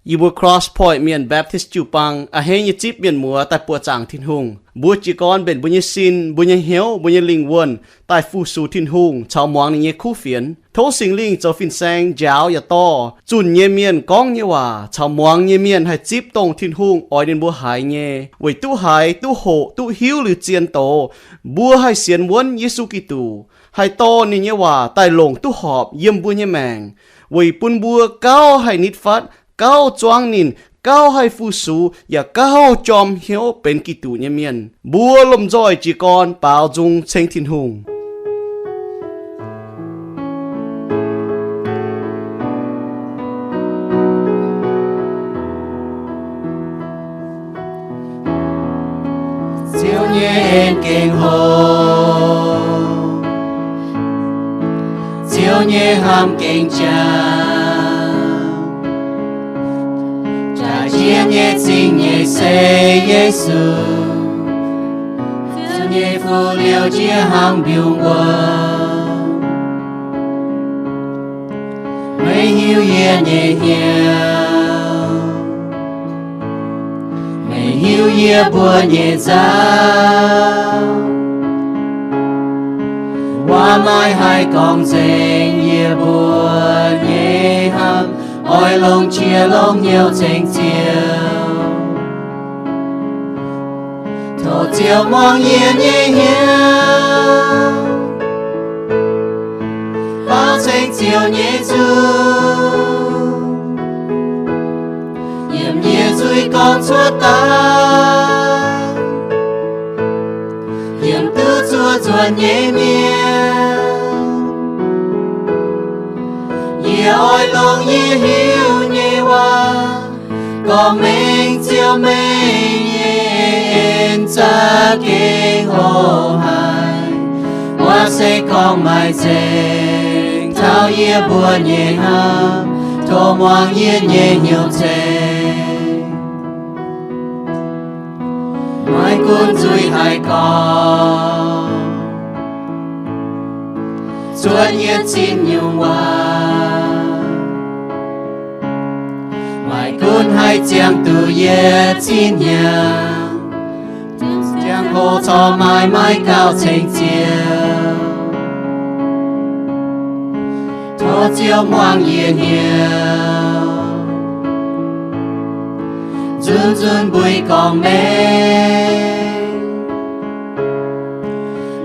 Yie mbuo Cross Point Mienh Baptist jiu-baang a'hneiv nyei zipv mienh muoz daaih buoqc zaangc Tin-Hungh. Mbuo jiez gorn mbenc mbuo nyei sin, mbuo nyei hnyouv, mbuo nyei lingh wuonh daaih fu-sux Tin-Hungh caux muangx ninh nyei kuv fienx. Tov Singx Lingh zoux fin-saeng njaaux yaac dorh zunh nyei mienh gorngv nyei waac caux muangx nyei mienh haih zipv dongh Tin-Hungh oix ninh mbuo haiz nyei, weic duqv haiz, duqv hoqc, duqv hiuv liuz zien doz, mbuo haih sienx wuonv Yesu Giduc, haih dorh ninh nyei waac daaih longc duqv horpc yiem mbuo nyei maengc, weic bun mbuo gauh haih nitv fatv, gauh zuangv ninh, gauh haih fu-sux, yaac gauh jorm hnyouv benx Giduc nyei mienh. Mbuo lomh nzoih jiez gorn baaux nzung ceng Tin-Hungh. Ziouv nyei en gengh hoc, Ziouv nyei hnamv gengh jangx, jaax jienv nyei zingh nyeic se Yesu, Ziouv nyei fuqv liouh jiex hnangv mbiungc wuom. Meih hiuv yie nyei hnyouv, meih hiuv yie mbuo nyei nzauh. Waac maiv haih gorngv nzengc yie mbuo nyei hnamv, oix longc qiex longc hnyouv ceng Ziouv. Tov Ziouv muangx yie nyei hnyouv, baaux ceng Ziouv nyei nzung, yiem yie zuiz gorngv cuotv daaih, yiem duqv zuov nzuonx nyei mienh. Yie oix longc yie hiuv nyei waac gorngv mengh Ziouv, meih nyei en za'gengh hoc haic. Waac se gorngv maaih nzengc taux yie mbuo nyei hnamv, tov muangx yie nyei hnyouv ceng. Maiv gunv nzuih haiz gorngv cuotv yietc zinh nyungc waac, maiv gunv haih ziangh duqv yietc zinh hnyangx, ziangh hoc corc maaih maiv gauh ceng Ziouv. Tov Ziouv muangx yie hnyouv, nzunc nzunc mbuo gorngv mengh.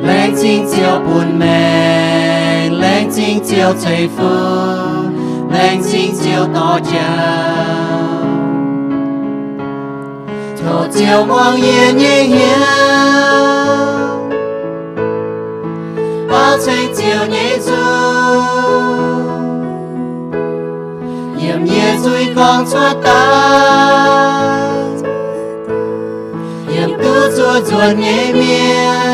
Laengz zingh Ziouv bun maengc, laengz zingh Ziouv ceix fuqv, laengz zingh Ziouv dorh jauv. Tov Ziouv muangx yie nyei hnyouv, baaux ceng Ziouv nyei nzung, yiem yie zuiz gorngv cuotv daaih, yiem duqv zuov nzuonx nyei mienh.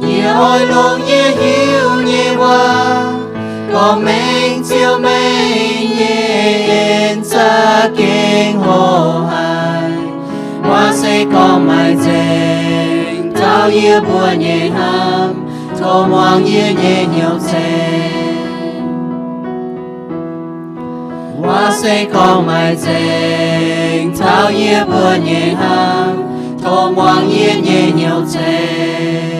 Yie oix longc yie hiuv nyei waac gorngv mengh Ziouv, meih nyei en za'gengh hoc haic. Waac se gorngv maaih nzengc taux yie mbuo nyei hnamv, tov muangx yie nyei hnyouv ceng. Waac se gorngv maaih nzengc taux yie mbuo nyei hnamv, tov muangx yie nyei hnyouv ceng.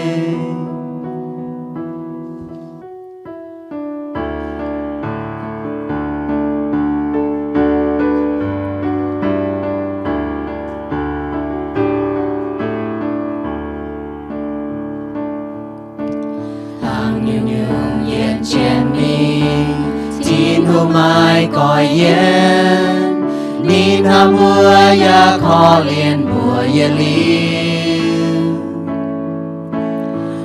Hlang nyungc-nyungc yienc jienv ninh, Tin-Hungh maiv goix yienc. Ninh hnamv wuov yaac korv-lienh mbuox yietc liuz.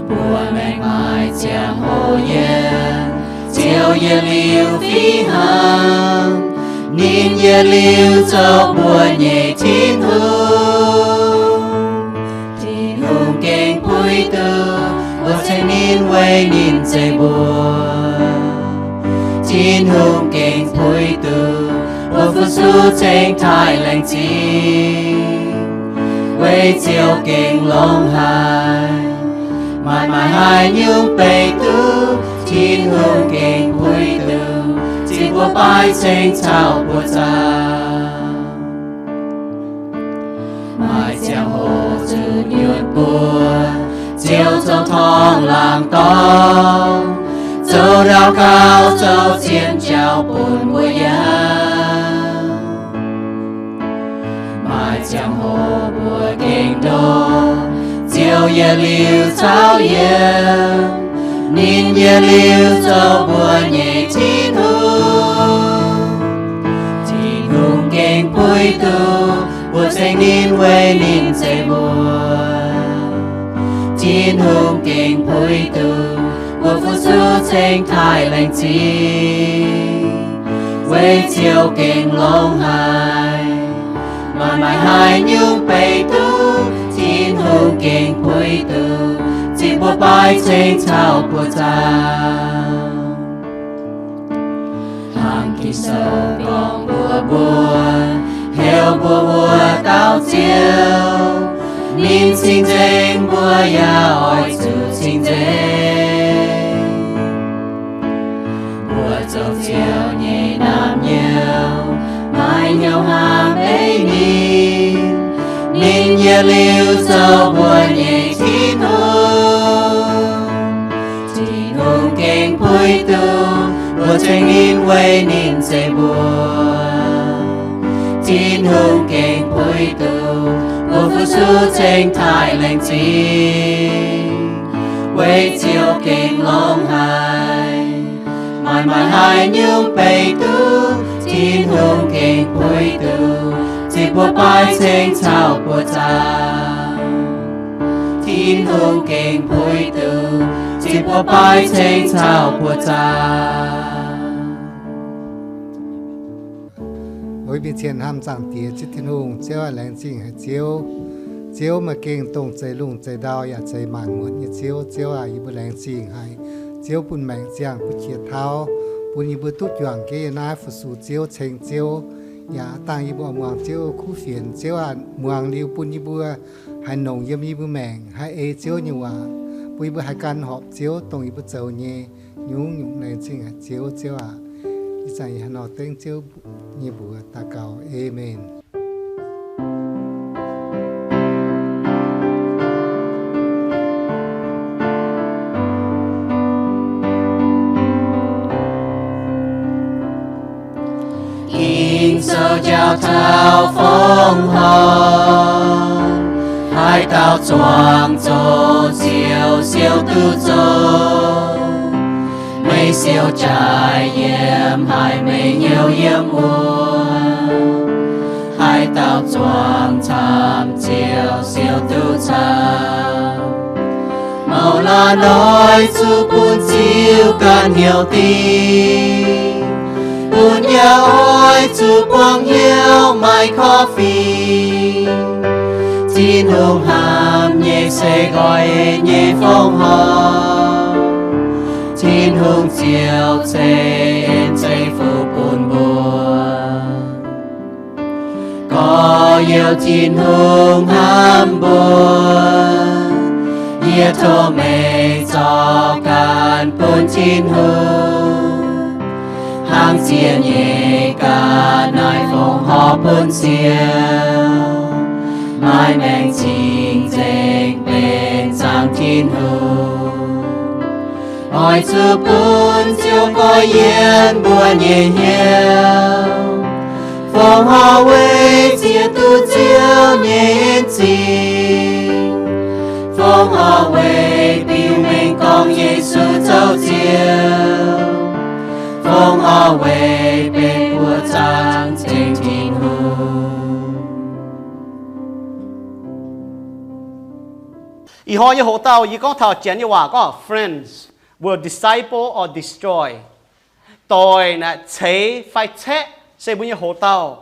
Mbuo maengc maaih ziangh hoc yienc, Ziouv yietc liuz fih hnangv. Ninh yietc liuz zoux mbuo nyei Tin-Hungh. Tin-Hungh gengh puix duqv mbuo ceng ninh weic ninh zeiv mbuo. Tin-Hungh gengh puix duqv mbuo fu-sux ceng taaih laengz zingh, weic Ziouv gengh longx haic. Maaih maaih haaix nyungc beiv duqv, Tin-Hungh gengh puix duqv. Ziqc buo baaix ceng caux buoz-zaux. Maaih ziangh hoc zuqc nyuonh buo, Ziouv zoux torngv laangz dorngx, zoux ndau gaux, zoux zien jauv bun mbuo yaac. Maaih ziangh hoc mbuo gengh ndoh, Ziouv yietc liuz caux yiem, ninh yietc liuz zoux mbuo nyei Tin-Hungh. Tin-Hungh gengh puix duqv mbuo ceng ninh weic ninh zeiv mbuo. Tin-Hungh gengh puix duqv mbuo fu-sux ceng taaih laengz zingh, weic Ziouv gengh longx haic. Maaih maaih haaix nyungc beiv duqv, Tin-Hungh gengh puix duqv, ziqc buo baaix ceng caux buoz-zaux. Hnangv Ging-Sou gorngv mbuox mbuo, heuc mbuo wuov dauh Ziouv, ninh cing-nzengc, mbuo yaac oix zuqc cing-nzengc. Mbuo zoux Ziouv nyei naamh nyouz, maaih hnyouv hnamv beiv ninh, ninh yietc liuz zoux mbuo nyei Tin-Hungh. Tin-Hungh gengh puix duqv mbuo ceng ninh weic ninh zeiv mbuo. Tin-Hungh gengh puix duqv mbuo fu-sux ceng taaih laengz zingh, weic Ziouv gengh longx haic. Maaih maaih haaix nyungc beiv duqv, Tin-Hungh gengh puix duqv, ziqc buo baaix ceng caux buoz-zaux. Tin-Hungh gengh puix duqv, ziqc buo baaix ceng caux buoz-zaux. Mbuo mingh cien hnamv Zaangc Diex Ziouv Tin-Hungh. Ziouv aac, laengz zingh haic Ziouv. Ziouv maaih gengh dongh zeix lungh zeix ndau yaac zeix maanc muotc nyei Ziouv. Ziouv aac, yie mbuo laengz zingh haic. Ziouv bun maengc ziangh, bun qiex tauv, bun yie mbuo duqv juangc jienv yiem naaiv fu-sux Ziouv, ceng Ziouv. Yaac dangh yie mbuo oix muangx Ziouv kuv fienx. Ziouv aac, muangx liuz bun yie mbuo haih nongc yiem yie mbuo maengc, haih ei Ziouv nyei waac, bun yie mbuo haih gan horpc Ziouv dongh yie mbuo zoux nyei nyungc-nyungc. Laengz zingh haic Ziouv. Ziouv aac, ih zanc yie hnangv nor dengv Ziouv nyei mbuox daux gaux. Aamen. Ging-Sou jauv taux fongc horc, haaix dauh zuangx zoqc Ziouv, siou duqv zoqc. Meih siou jaaix yiem, haiz meih hnyouv yiem wuov, haaix dauh zuangx camv Ziouv, siou duqv camv. Mouc laanh oix zuqc bun Ziouv ganh hnyouv dingc, bun yaac oix zuqc buangh hnyouv maaih korv-fiqv. Tin-Hungh hnamv nyei se nqoi nyei fongc horc. Tin-Hungh Ziouv ceix en zeiv-fun bun mbuo. Gorx-youz, Tin-Hungh hnamv mbuo. Yie tov meih zorc ganh bun Tin-Hungh, hnangv ziec nyeic ga'naaiv fongc horc bun siou, maaih maengc cing-nzengc benx zaangc Tin-Hungh. Oix zuqc bun Ziouv goiv yiem mbuo nyei hnyouv. Fongc horc weic ziex duqv Ziouv nyei en zingh. Fongc horc weic biux mengh gorngv Yesu zoux Ziouv. Fongc horc weic benx buoqc zaangc ceng Tin-Hungh. Ih hnoi nyei hoc dauh yie gorngv taux Janx nyei waac gorngv, friends will disciple or destroy. Doic naaic ceix fai caeqv se mbuo nyei hoc dauh.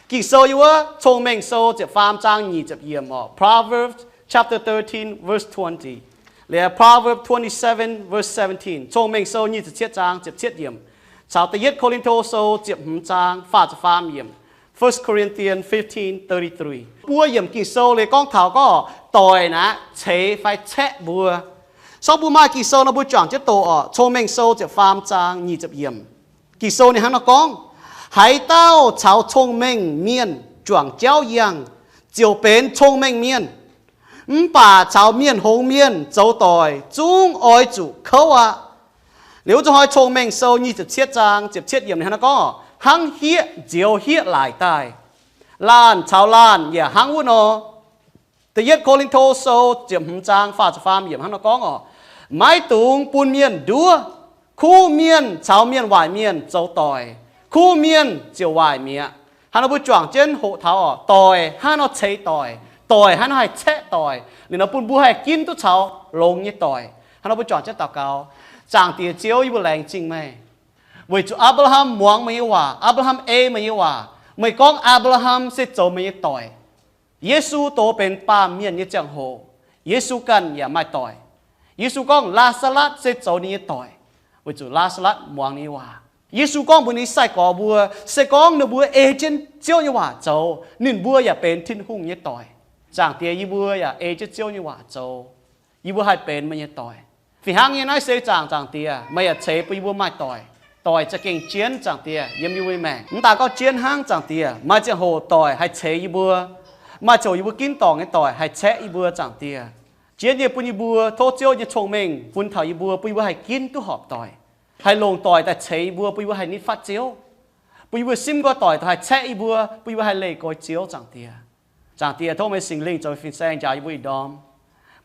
Ging-Sou yiem wuov Cong-Mengh Sou ziepc faam zaang nyic ziepc yiemc oc, Proverbs chapter thirteen, verse twenty. Liuz Proverbs twenty-seven, verse seventeen. Cong-Mengh Sou nyic ziepc cietv zaang ziepc cietv yiemc, caux Da'yietv Ko^lin^to Sou ziepc hmz zaang faah ziepc faam yiemc. First Corinthians fifteen thirty-three. Buo yiemc Ging-Sou liuz gorngv taux gorngv doic naaic ceix fai caeqv mbuo. Sorng mbuo maaih Ging-Sou nor mbuo juangc jienv doqc oc. Cong-Mengh Sou ziepc faam zaang nyic ziepc yiemc. Ging-Sou ninh hnangv nor gorngv, haaix dauh caux cong-mengh mienh juangc jauv yangh, ziouc benx cong-mengh mienh. Mv baac caux mienh hngongx mienh zoux doic zungv oix zuqc kouv aqv. Liuz wuov zuqc hnoi Cong-Mengh Sou nyic ziepc cietv zaang ziepc cietv yiemc ninh hnangv nor gorngv, hnangv hieqv nzioux hieqv laaic daaih. Laanh caux laanh yaac hnangv wuov nor. Da'yietv Ko^lin^to Sou ziepc hmz zaang faah ziepc faam yiemc hnangv nor gorngv oc, maiv dungx bun mienh nduov. Kuv mienh caux mienh waaic mienh zoux doic, kuv mienh ziouc waaic mi'aqv. Hnangv nor mbuo juangc jienv hoqc taux oc, doic hnangv nor ceix doic, doic hnangv nor haih caeqv doic, liuz nor bun mbuo haih ginv duqv caux longx nyei doic. Hnangv nor mbuo juangc jienv daux gaux, Zaangc Diex Ziouv, yie mbuo laengz zingh meih, weic zuqc Apc^laa^ham muangx meih nyei waac, Apc^laa^ham ei meih nyei waac. Meih gorngv Apc^laa^ham se zoux meih nyei doic. Yesu doz benx baamh mienh nyei ziangh hoc, Yesu ganh yaac maaih doic. Yesu gorngv Laa^saa^latv se zoux ninh nyei doic, weic zuqc Laa^saa^latv muangx ninh nyei waac. Yesu gorngv mbuox ninh nyei sai-gorx mbuo, se gorngv ninh mbuo ei jienv Ziouv nyei waac zoux, ninh mbuo yaac benx Tin-Hungh nyei doic. Zaangc Diex, yie mbuo yaac ei jienv Ziouv nyei waac zoux, yie mbuo haih benx meih nyei doic. Fih hnangv nyei naaiv seix zaangc, Zaangc Diex, meih yaac ceix bun yie mbuo maaih doic. Doic za'gengh jienv, Zaangc Diex, yiem yie mbuo nyei maengc. Mv daaih gorngv jienv hnangv, Zaangc Diex, maaih ziangh hoc doic haih ceix yie mbuo. Maaih ziangh hoc yie mbuo ginv dorngc nyei doic haih caeqv yie mbuo, Zaangc Diex. Jienv nyei bun yie mbuo tov Ziouv nyei cong-mengh bun taux yie mbuo, bun yie mbuo haih ginv duqv horpc doic, haih longc doic daaih ceix yie mbuo, bun yie mbuo haih nitv fatv Ziouv, bun yie mbuo simv nqoi doic daaih haih caeqv yie mbuo, bun yie mbuo haih leih nqoi Ziouv, Zaangc Diex. Zaangc Diex, tov meih Singx Lingh zoux fin-saeng njaaux yie mbuo ih ndorm,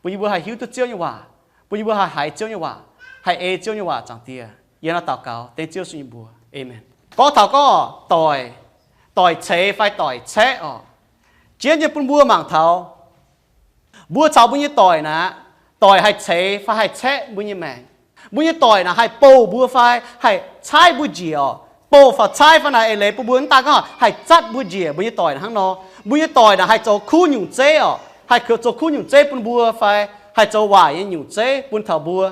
bun yie mbuo haih hiuv duqv Ziouv nyei waac, bun yie mbuo haih haiz Ziouv nyei waac, haih ei Ziouv nyei waac, Zaangc Diex. Yie hnangv naaiv daux gaux dengv Ziouv Yesu nyei mbuox. Aamen. Gorngv taux gorngv doic, doic ceix fai doic caeqv oc, jienv nyei bun mbuo mangc taux mbuo caux mbuo nyei doic naaic, doic haih ceix fai haih caeqv mbuo nyei maengc. Mbuo nyei doic naaic haih bouh mbuo fai haih caaiv mbuo njiec oc. Bouh fai caaiv fai naaic eix leiz bun mbuo mv daan gorngv haih zatv mbuo njiec, mbuo nyei doic naaic hnangv nor. Mbuo nyei doic naaic haih zoux kuv nyungc zeiv oc, haih zoux kuv nyungc zeiv bun mbuo fai haih zoux waaic nyei nyungc zeiv bun taux mbuo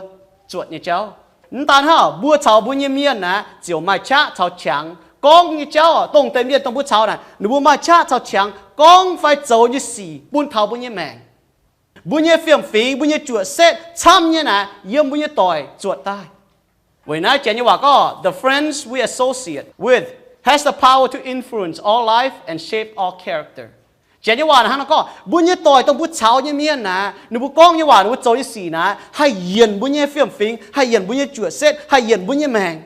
zuotc nyei jauv. Mv daan hnangv, mbuo caux mbuo nyei mienh naaic ziouc maaih qaqv caux qangx gorngv nyei jauv oc. Dongh deix mienh dongh mbuo caux naaic, ninh mbuo maaih qaqv caux qangx gorngv fai zoux nyei sic bun taux mbuo nyei maengc. Mbuo nyei fiem-fingx, mbuo nyei juoqc setv camv nyei naaic yiem mbuo nyei doic zuotc daaih. Weic naaiv janx nyei waac gorngv, the friends we associate with has the power to influence our life and shape our character. Janx nyei waac hnangv naaiv gorngv, mbuo nyei doic dongh mbuo caux nyei mienh naaic, ninh mbuo gorngv nyei waac, ninh mbuo zoux nyei sic naaic haih yienc mbuo nyei fiem-fingx, haih yienc mbuo nyei juoqc setv, haih yienc mbuo nyei maengc.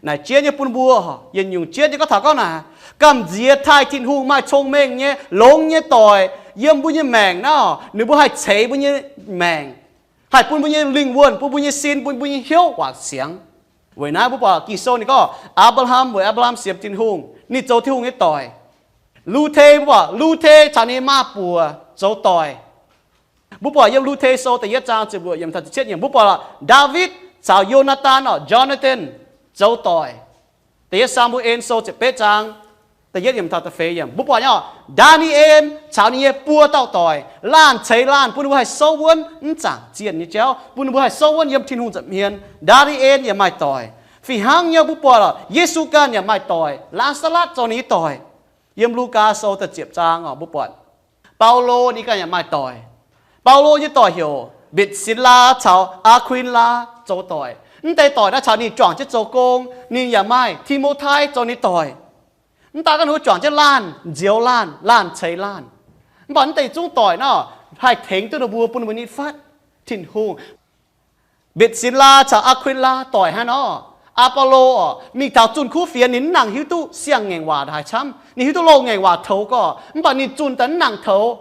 Naaic jienv nyei bun mbuo, yietc nyungc jienv nyei gorngv taux gorngv naaic, gamh nziex taaih Tin-Hungh maaih cong-mengh nyei longx nyei doic yiem mbuo nyei maengc naaic, ninh mbuo haih ceix mbuo nyei maengc, haih bun mbuo nyei lingh wuonh, bun mbuo nyei sin, bun mbuo nyei hnyouv wangc siangx. Weic naaiv mbuo buatc Ging-Sou ninh gorngv Apc^laa^ham, weic Apc^laa^ham sienx Tin-Hungh, ninh zoux Tin-Hungh nyei doic. Lu^te, mbuo buatc Lu^te caux ninh nyei maa-buoc zoux doic. Mbuo buatc yiem Lu^te Sou da'yietv zaang ziepc luoqc yiemc taux ziepc cietv yiemc, mbuo buatc Ndaawitv caux Yo^naa^tan, Jonathan, zoux doic. Da'yietv Saa^mu^en Sou ziepc betv zaang da'yietv yiemc taux da'feix yiemc, mbuo buatc nyei, Ndaa^ni^en caux ninh nyei buo dauh doic, laanh ceix laanh bun ninh mbuo haih souv wuonv mv zaangc zienh nyei jauv, bun ninh mbuo haih souv wuonv yiem Tin-Hungh nza'hmien. Ndaa^ni^en yaac maaih doic. Fih hnangv nyei mbuo buatc Yesu ganh yaac maaih doic. Laa^saa^latv zoux ninh nyei doic. Yiem Lugaa Sou da'ziepc zaang oc, mbuo buatc Baulo ninh ganh yaac maaih doic. Baulo nyei doic heuc Mbetc^sin^laa caux Aa^kuin^laa zoux doic. Mv deix doic naaiv caux ninh juangc jienv zoux gong. Ninh yaac maaih Ti^mo^tai zoux ninh doic. Mv daan gorngv ninh mbuo juangc jienv laanh nzioux laanh, laanh ceix laanh, mv baac mv deix zungv doic naaiv haih tengx duqv ninh mbuo, bun ninh mbuo nitv fatv Tin-Hungh. Mbetc^sin^laa caux Aa^kuin^laa doic hnangv nor. Aa^bolo oc, mingh taux zunh kuv fienx ninh mv nangc hiuv duqv siang-ngaengc waac haaix camv. Ninh hiuv duqv loz-ngaengc waac toux gorx, mv baac ninh zunh daaih mv nangc toux.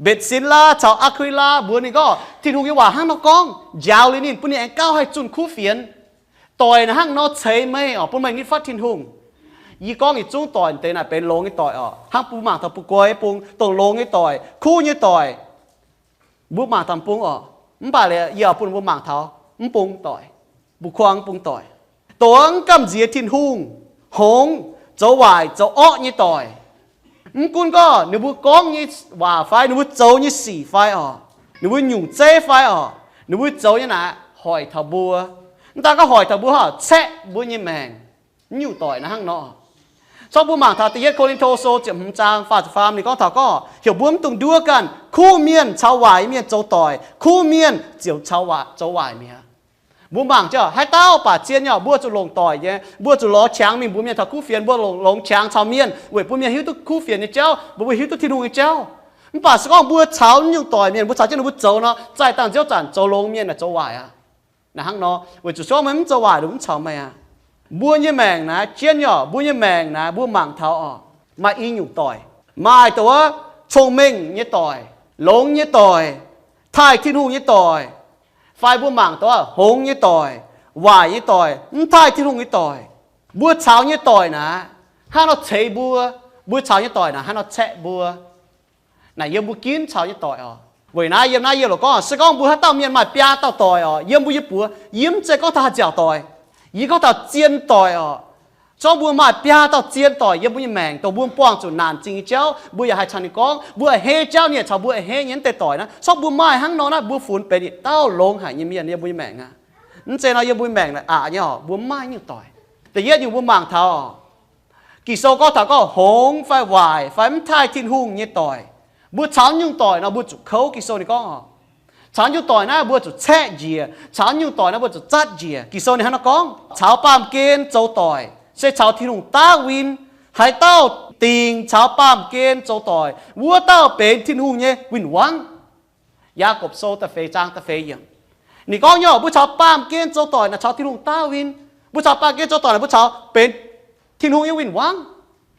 Mbetc^sin^laa caux Aa^kuin^laa mbuox ninh gorngv, Tin-Hungh nyei waac hnangv nor gorngv, njaaux liuz ninh, bun ninh aengx gauh haih zunh kuv fienx. Doic naaiv hnangv nor ceix meih oc, bun meih nitv fatv Tin-Hungh. Yie gorngv yietc zungv doic deix naaic benx longx nyei doic oc, hnangv mbuo mangc taux Mbu'nguaaiv bung, dongh longx nyei doic, kuv nyei doic. Mbuo mangc taux bung oc, mv baac yie oix bun mbuo mangc taux mv bung doic, mbu'kuang mv bung doic. Dongh mv gamh nziex Tin-Hungh, hngongx, zoux waaic zoux orqv nyei doic. Mv gunv gorngv ninh mbuo gorngv nyei waac fai, ninh mbuo zoux nyei sic fai oc, ninh mbuo nyungc zeiv fai oc, ninh mbuo zoux nyei naaic hoic taux mbuo. Mv daan gorngv hoic taux mbuo, caeqv mbuo nyei maengc. Mv nyungc doic naaiv hnangv nor. Corc mbuo mangc taux da'yietv Ko^lin^to Sou ziepc hmz zaang faah ziepc faam ninh gorngv taux gorngv, heuc mbuo mv dungx nduov ganh, kuv mienh caux waaic mienh zoux doic, kuv mienh ziouc caux waaic, zoux waaic mi'aqv. Mbuo mangc jienv haaix dauh baac zien nyei, mbuo zuqc longc doic nyei, mbuo zuqc lorz qangx mingh mbuox mienh taux kuv fienx, mbuo longc, longc qangx caux mienh weic bun mienh hiuv duqv kuv fienx nyei jauv, mbuo, mbuo hiuv duqv Tin-Hungh nyei jauv. Mv baac se gorngv mbuo caux nyungc doic mienh, mbuo caux jienv ninh mbuo zoux nor, zaih dangh nziouv zanc zoux longx mienh naaic zoux waaic aqv. Naaic hnangv nor, weic zuqc se gorngv meih mv zoux waaic, ninh mv caux meih aqv. Mbuo nyei maengc naaic jienv nyei, mbuo nyei maengc naaic mbuo mangc taux oc, maaih i nyungc doic. Maaih dongh wuov cong-mengh nyei doic, longx nyei doic, taaih Tin-Hungh nyei doic, fai mbuo mangc dongh wuov hngongx nyei doic, waaic nyei doic, mv taaih Tin-Hungh nyei doic. Mbuo caux nyei doic naaic hnangv nor ceix mbuo, mbuo caux nyei doic naaic hnangv nor caeqv mbuo. Naaic yiem mbuo ginv caux nyei doic oc. Weic naaiv yiem naaiv yie loc gorngv, se gorngv mbuo haaix dauh mienh maaih biaa dauh doic oc, yiem mbuo nyei buoz, yie mv zeiz gorngv taux haaix ziouc doic, yie gorngv taux zien doic oc. Se gorngv mbuo maaih biaa dauh zien doic yiem mbuo nyei maengc, dongh mbuo buangh zuqc naanc zingh nyei jauv, mbuo yaac haih caux ninh gorngv, mbuo a'hneiv jauv ninh yaac caux mbuo a'hneiv nyei, naaiv deix doic naaiv, se gorngv mbuo maaih hnangv nor naaiv, mbuo funx benx yietc dauh longx haic nyei mienh yiem mbuo nyei maengc aqv. Mv zeiz nor yiem mbuo nyei maengc naaic aqc nyei oc, mbuo mv maaih nyungc doic. Da'yietv nyungc mbuo mangc taux Ging-Sou gorngv taux gorngv hngongx fai waaic fai mv taaih Tin-Hungh nyei doic. Mbuo caux nyungc doic nor mbuo zuqc kouv. Ging-Sou ninh gorngv oc, caux nyungc doic naaiv mbuo zuqc caeqv njiec, caux nyungc doic naaiv mbuo zuqc zatv njiec. Ging-Sou ninh hnangv nor gorngv, caux baamh gen zoux doic se caux Tin-Hungh daav win. Haaix dauh dingc caux baamh gen zoux doic, wuov dauh benx Tin-Hungh nyei win-wangv. Yaagorpc Sou da'feix zaang da'feix yiemc, ninh gorngv nyei, mbuo caux baamh gen zoux doic naaic caux Tin-Hungh daav win. Mbuo caux baamh gen zoux doic naaic mbuo caux benx Tin-Hungh nyei win-wangv.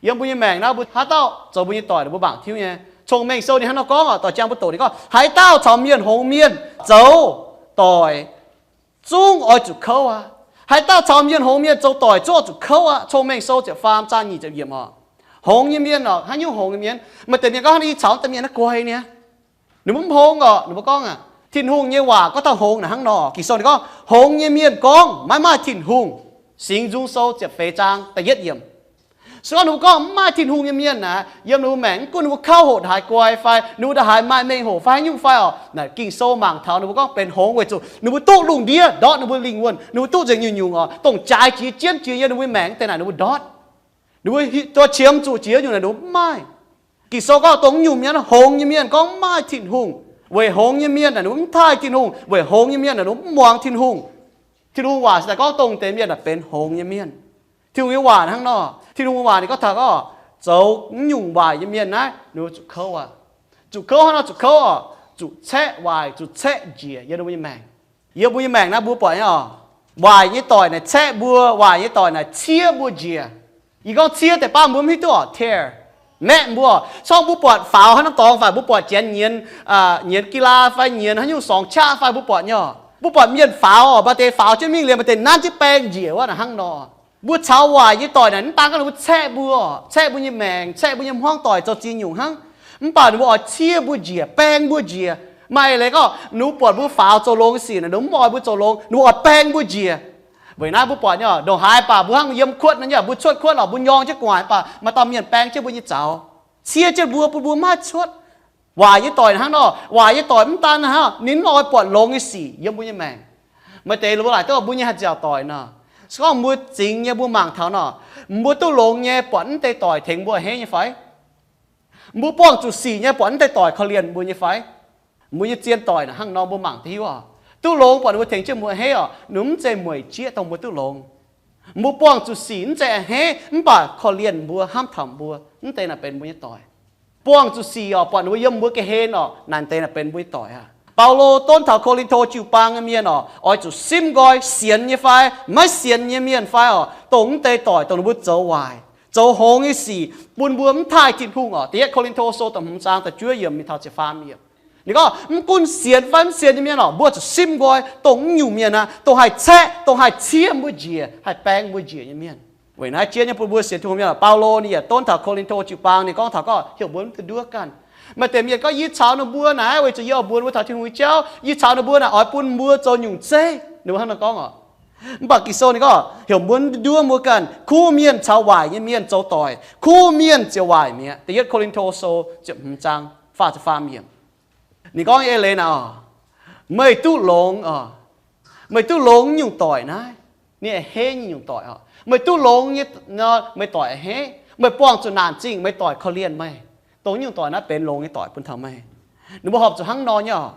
Yiem mbuo nyei maengc naaiv mbuo haaix dauh zoux mbuo nyei doic, mbuo mangc tiuv nyei. Cong-Mengh Sou ninh hnangv nor gorngv oc, doic jang mbuo doqc ninh gorngv, haaix dauh caux mienh hngongx mienh zoux doic zungv oix zuqc kouv aqv. Haaix dauh caux mienh hngongx mienh zoux doic zungv oix zuqc kouv aqv. Cong-Mengh Sou ziepc faam zaang nyic ziepc yiemc oc. Hngongx nyei mienh oc, haaix nyungc hngongx nyei mienh? Maaih deix mienh gorngv hnangv naaiv, yie caux deix mienh naaiv guai nyei. Ninh mbuo mv hngongx oc. Ninh mbuo gorngv aqv, Tin-Hungh nyei waac gorngv taux hngongx naaic hnangv nor. Ging-Sou ninh gorngv, hngongx nyei mienh gorngv maiv maaih Tin-Hungh. Singx Nzung Sou ziepc feix zaang da'yietv yiemc. Se gorngv ninh mbuo gorngv mv maaih Tin-Hungh nyei mienh naaic, yiem ninh mbuo maengc mv gunv ninh mbuo kouv hoqc ndaaix guai fai ninh mbuo ndaaih haaix maaih mengh hoc fai haaix nyungc fai oc, naaic Ging-Sou mangc taux ninh mbuo gorngv benx hngongx weic zuqc ninh mbuo duqv lungh ndiev ndortv ninh mbuo lingh wuonh, ninh mbuo duqv nzengc nyungc-nyungc oc, dongh jaaix jiex jienv jiex yiem ninh mbuo maengc deix naaic ninh mbuo ndortv. Ninh mbuo qiemx zuqc jiex nyungc naaic ninh mbuo mv maaih. Ging-Sou gorngv dongh nyungc mienh, hngongx nyei mienh gorngv mv maaih Tin-Hungh. Weic hngongx nyei mienh naaic ninh mbuo mv taaih Tin-Hungh. Weic hngongx nyei mienh naaic ninh mbuo mv muangx Tin-Hungh. Tin-Hungh waac se daaih gorngv dongh deix mienh naaic benx hngongx nyei mienh. Tin-Hungh nyei waac hnangv nor, Tin-Hungh nyei waac ninh gorngv taux gorngv zoux nyungc waaic nyei mienh naaiv ninh mbuo zuqc kouv aqv. Zuqc kouv hnangv nor zuqc kouv oc, zuqc caeqv waaic, zuqc caeqv njiec yiem ninh mbuo nyei maengc. Yiem mbuo nyei maengc naaiv mbuo buatc nyei oc, waaic nyei doic naaic caeqv mbuo, waaic nyei doic naaic ciev mbuo njiec. Yie gorngv ciev deix baav mbuo mv hiuv duqv oc, tear, maeqv mbuo. Corngv mbuo buatc faaux haaix norm dorngx fai mbuo buatc janx nyienz, nyienz กีฬา fai nyienz haaix nyungc สองชาติ fai mbuo buatc nyei oc, mbuo buatc mienh faaux oc, maaih deix faaux jienv mingh liemh maaih deix nanv jienv baeng njiec wuov naaic hnangv nor. Mbuo caux waaic nyei doic naaic mv daan gorngv ninh mbuo caeqv mbuo, caeqv mbuo nyei maengc, caeqv mbuo nyei hmuangv doic zoux ziex nyungc hnangv. Mv baac ninh mbuo oix ciev mbuo njiec, baeng mbuo njiec. Maaih leiz gorngv ninh mbuo buatc mbuo faaux zoux longx nyei sic naaic, ninh mbuo mv oix mbuo zoux longx, ninh mbuo oix baeng mbuo njiec. Weic naaiv mbuo buatc nyei, ndongc haaix baac mbuo hnangv yiem kuotv nor nyei, mbuo cuotv kuotv lorqc, mbuo nyorng jienv gu'nguaaic baac maaih dauh mienh baeng jienv mbuo nyei zaux, ciev jienv mbuo, bun mbuo maiv cuotv. Waaic nyei doic hnangv nor, waaic nyei doic mv daan hnangv, ninh mv oix buatc longx nyei sic yiem mbuo nyei maengc. Maaih deix mbuo laaic duqv mbuo nyei haih nziaauc doic nor, se gorngv mbuo zingx nyei mbuo mangc taux nor, mbuo duqv longx nyei buatc naaiv deix doic tengx mbuo a'hneiv nyei fai? Mbuo buangh zuqc sic nyei buatc naaiv deix doic korv-lienh mbuo nyei fai? Mbuo nyei zien doic naaic hnangv nor mbuo mangc duqv hiuv oc. Duqv longx buatc ninh mbuo tengx jienv mbuo a'hneiv oc, ninh mbuo mv zeiz mueic jieqv dongh mbuo duqv longx. Mbuo buangh zuqc sic mv zeiz a'hneiv mv baac korv-lienh mbuo, hnamv taux mbuo, naaiv deix naaic benx mbuo nyei doic. Buangh zuqc sic oc, buatc ninh mbuo yiem mbuo ga'hlen oc, naaiv deix naaic benx mbuo nyei doic aqv. Baulo donv taux Ko^lin^to jiu-baang nyei mienh oc, oix zuqc simv nqoi sienx nyei fai maiv sienx nyei mienh fai oc, dongh naaiv deix doic dongh ninh mbuo zoux waaic, zoux hngongx nyei sic bun mbuo mv taaih Tin-Hungh oc. Da'yietv Ko^lin^to Sou da'hmz zaang da'juov yiemc mingh taux ziepc faam yiemc. Ninh gorngv mv gunv sienx fai mv sienx nyei mienh oc, mbuo zuqc simv nqoi dongh naaiv nyungc mienh aqv, dongh haih caeqv, dongh haih ciev mbuo njiec, haih baeng mbuo njiec nyei mienh. Weic naaiv jienv nyei bun mbuo sienx Tin-Hungh mienh oc, Baulo ninh yaac donv taux Ko^lin^to jiu-baang, ninh gorngv taux gorngv heuc mbuo mv duqv nduov ganh. Maaih deix mienh gorngv, yie caux ninh mbuo naaic weic zuqc yie oix mbuox mbuo taux Tin-Hungh nyei jauv, yie caux ninh mbuo naaic oix bun mbuo zoux nyungc zeiv. Ninh mbuo hnangv nor gorngv oc. Mv baac Ging-Sou ninh gorngv heuc mbuo mv duqv nduov mbuo ganh. Kuv mienh caux waaic nyei mienh zoux doic, kuv mienh ziouc waaic mi'aqv. Da'yietv Ko^lin^to Sou ziepc hmz zaang faah ziepc faam yiemc. Ninh gorngv eix leiz naaic oc, meih duqv longx oc, meih duqv longx nyungc doic naaiv, ninh a'hneiv nyungc doic oc. Meih duqv longx nyei, meih doic a'hneiv. Meih buangh zuqc naanc zingh, meih doic korv-lienh meih. Dongh nyungc doic naaiv benx longx nyei doic bun taux meih. Ninh mbuo horpc zuqc hnangv nor nyei oc.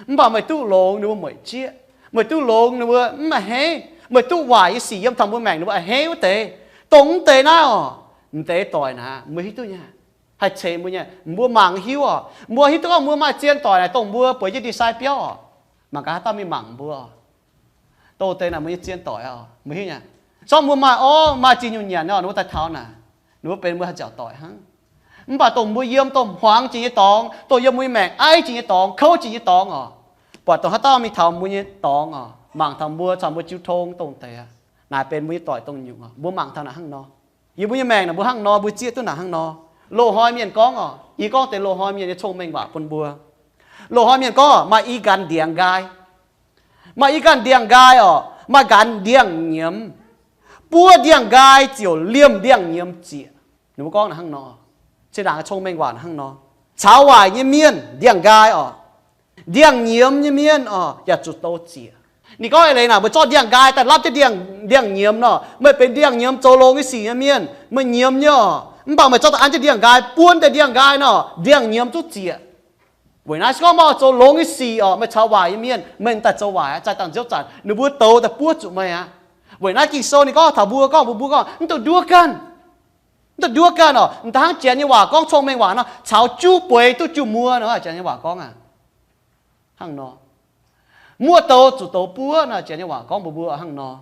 Mv baac meih duqv longx, ninh mbuo mueic jieqv. Meih duqv longx ninh mbuo mv a'hneiv. Meih duqv waaic nyei sic yiem taux mbuo maengc ninh mbuo a'hneiv wuov deix. Dongh mv deix naaiv oc, mv deix doic naaic, mbuo hiuv duqv nyei. Haih ceix mbuo nyei, mbuo mangc hiuv oc. Mbuo hiuv duqv gorngv mbuo maaih zien doic naaic dongh mbuo bueix jienv ndie-sai biauv oc. Mangc gaax haaix dauh mingh mangc mbuo oc. Dongh deix naaic mbuo nyei zien doic oc, mbuo hiuv nyei. Sorng mbuo maaih orv, maaih ziex nyungc nyanc nor, ninh mbuo daaih taux naaic, ninh mbuo benx mbuo haaix nziaauc doic hnangv. Mv baac dongh mbuo yiem dongh hmuangx jiex nyei dorngx, dongh yiem mbuo nyei maengc aiv jiex nyei dorngx, kouv jiex nyei dorngx oc, buatc dongh haaix dauh mingh taux mbuo nyei dorngx oc, mangc taux mbuo, caux mbuo jiu tong dongh deix aqv, naaic benx mbuo nyei doic dongh nyungc oc. Mbuo mangc taux naaic hnangv nor. Yiem mbuo nyei maengc naaic mbuo hnangv nor, mbuo zieqv duqv naaic hnangv nor. Loz-hnoi mienh gorngv oc, yie gorngv deix loz-hnoi mienh nyei cong-mengh waac bun mbuo. Loz-hnoi mienh gorngv maaih i ganh ndiangx-nqaai. Maaih i ganh ndiangx-nqaai oc, maaih ganh ndiangx-nyiemz. Buov ndiangx-nqaai ziouc liemh ndiangx-nyiemz ziec. Ninh mbuo gorngv naaic hnangv nor. Zinh ndaangc cong-mengh waac hnangv nor. Caux waaic nyei mienh ndiangx-nqaai oc, ndiangx-nyiemz nyei mienh oc, yaac zuqc douz ziec. Ninh gorngv eix leiz naaic, meih zorqv ndiangx-nqaai daaih lapv jienv ndiangx-nyiemz nor, meih benx ndiangx-nyiemz zoux longx nyei sic nyei mienh, meih nyiemz nyei oc. Mv baac meih zorqv da'an jienv ndiangx-nqaai buonv deix ndiangx-nqaai nor, ndiangx-nyiemz zuqv ziec. Weic naaiv se gorngv meih oix zoux longx nyei sic oc, meih caux waaic nyei mienh, meih daaih zoux waaic aqv, zaih dangh nziouv zanc ninh mbuo douz daaih buov zuqc meih aqv. Weic naaiv Ging-Sou ninh gorngv taux mbuo, gorngv mbuo, mbuo gorngv mv dungx nduov ganh. Mv dungx nduov ganh oc. M'daaih hnangv Janx nyei waac gorngv, cong-mengh waac nor, caux juv bueix duqv juv muoz nor, Janx nyei waac gorngv aqv. Hnangv nor, muoz douz zuqc douz buov nor, Janx nyei waac gorngv mbuox mbuo hnangv nor.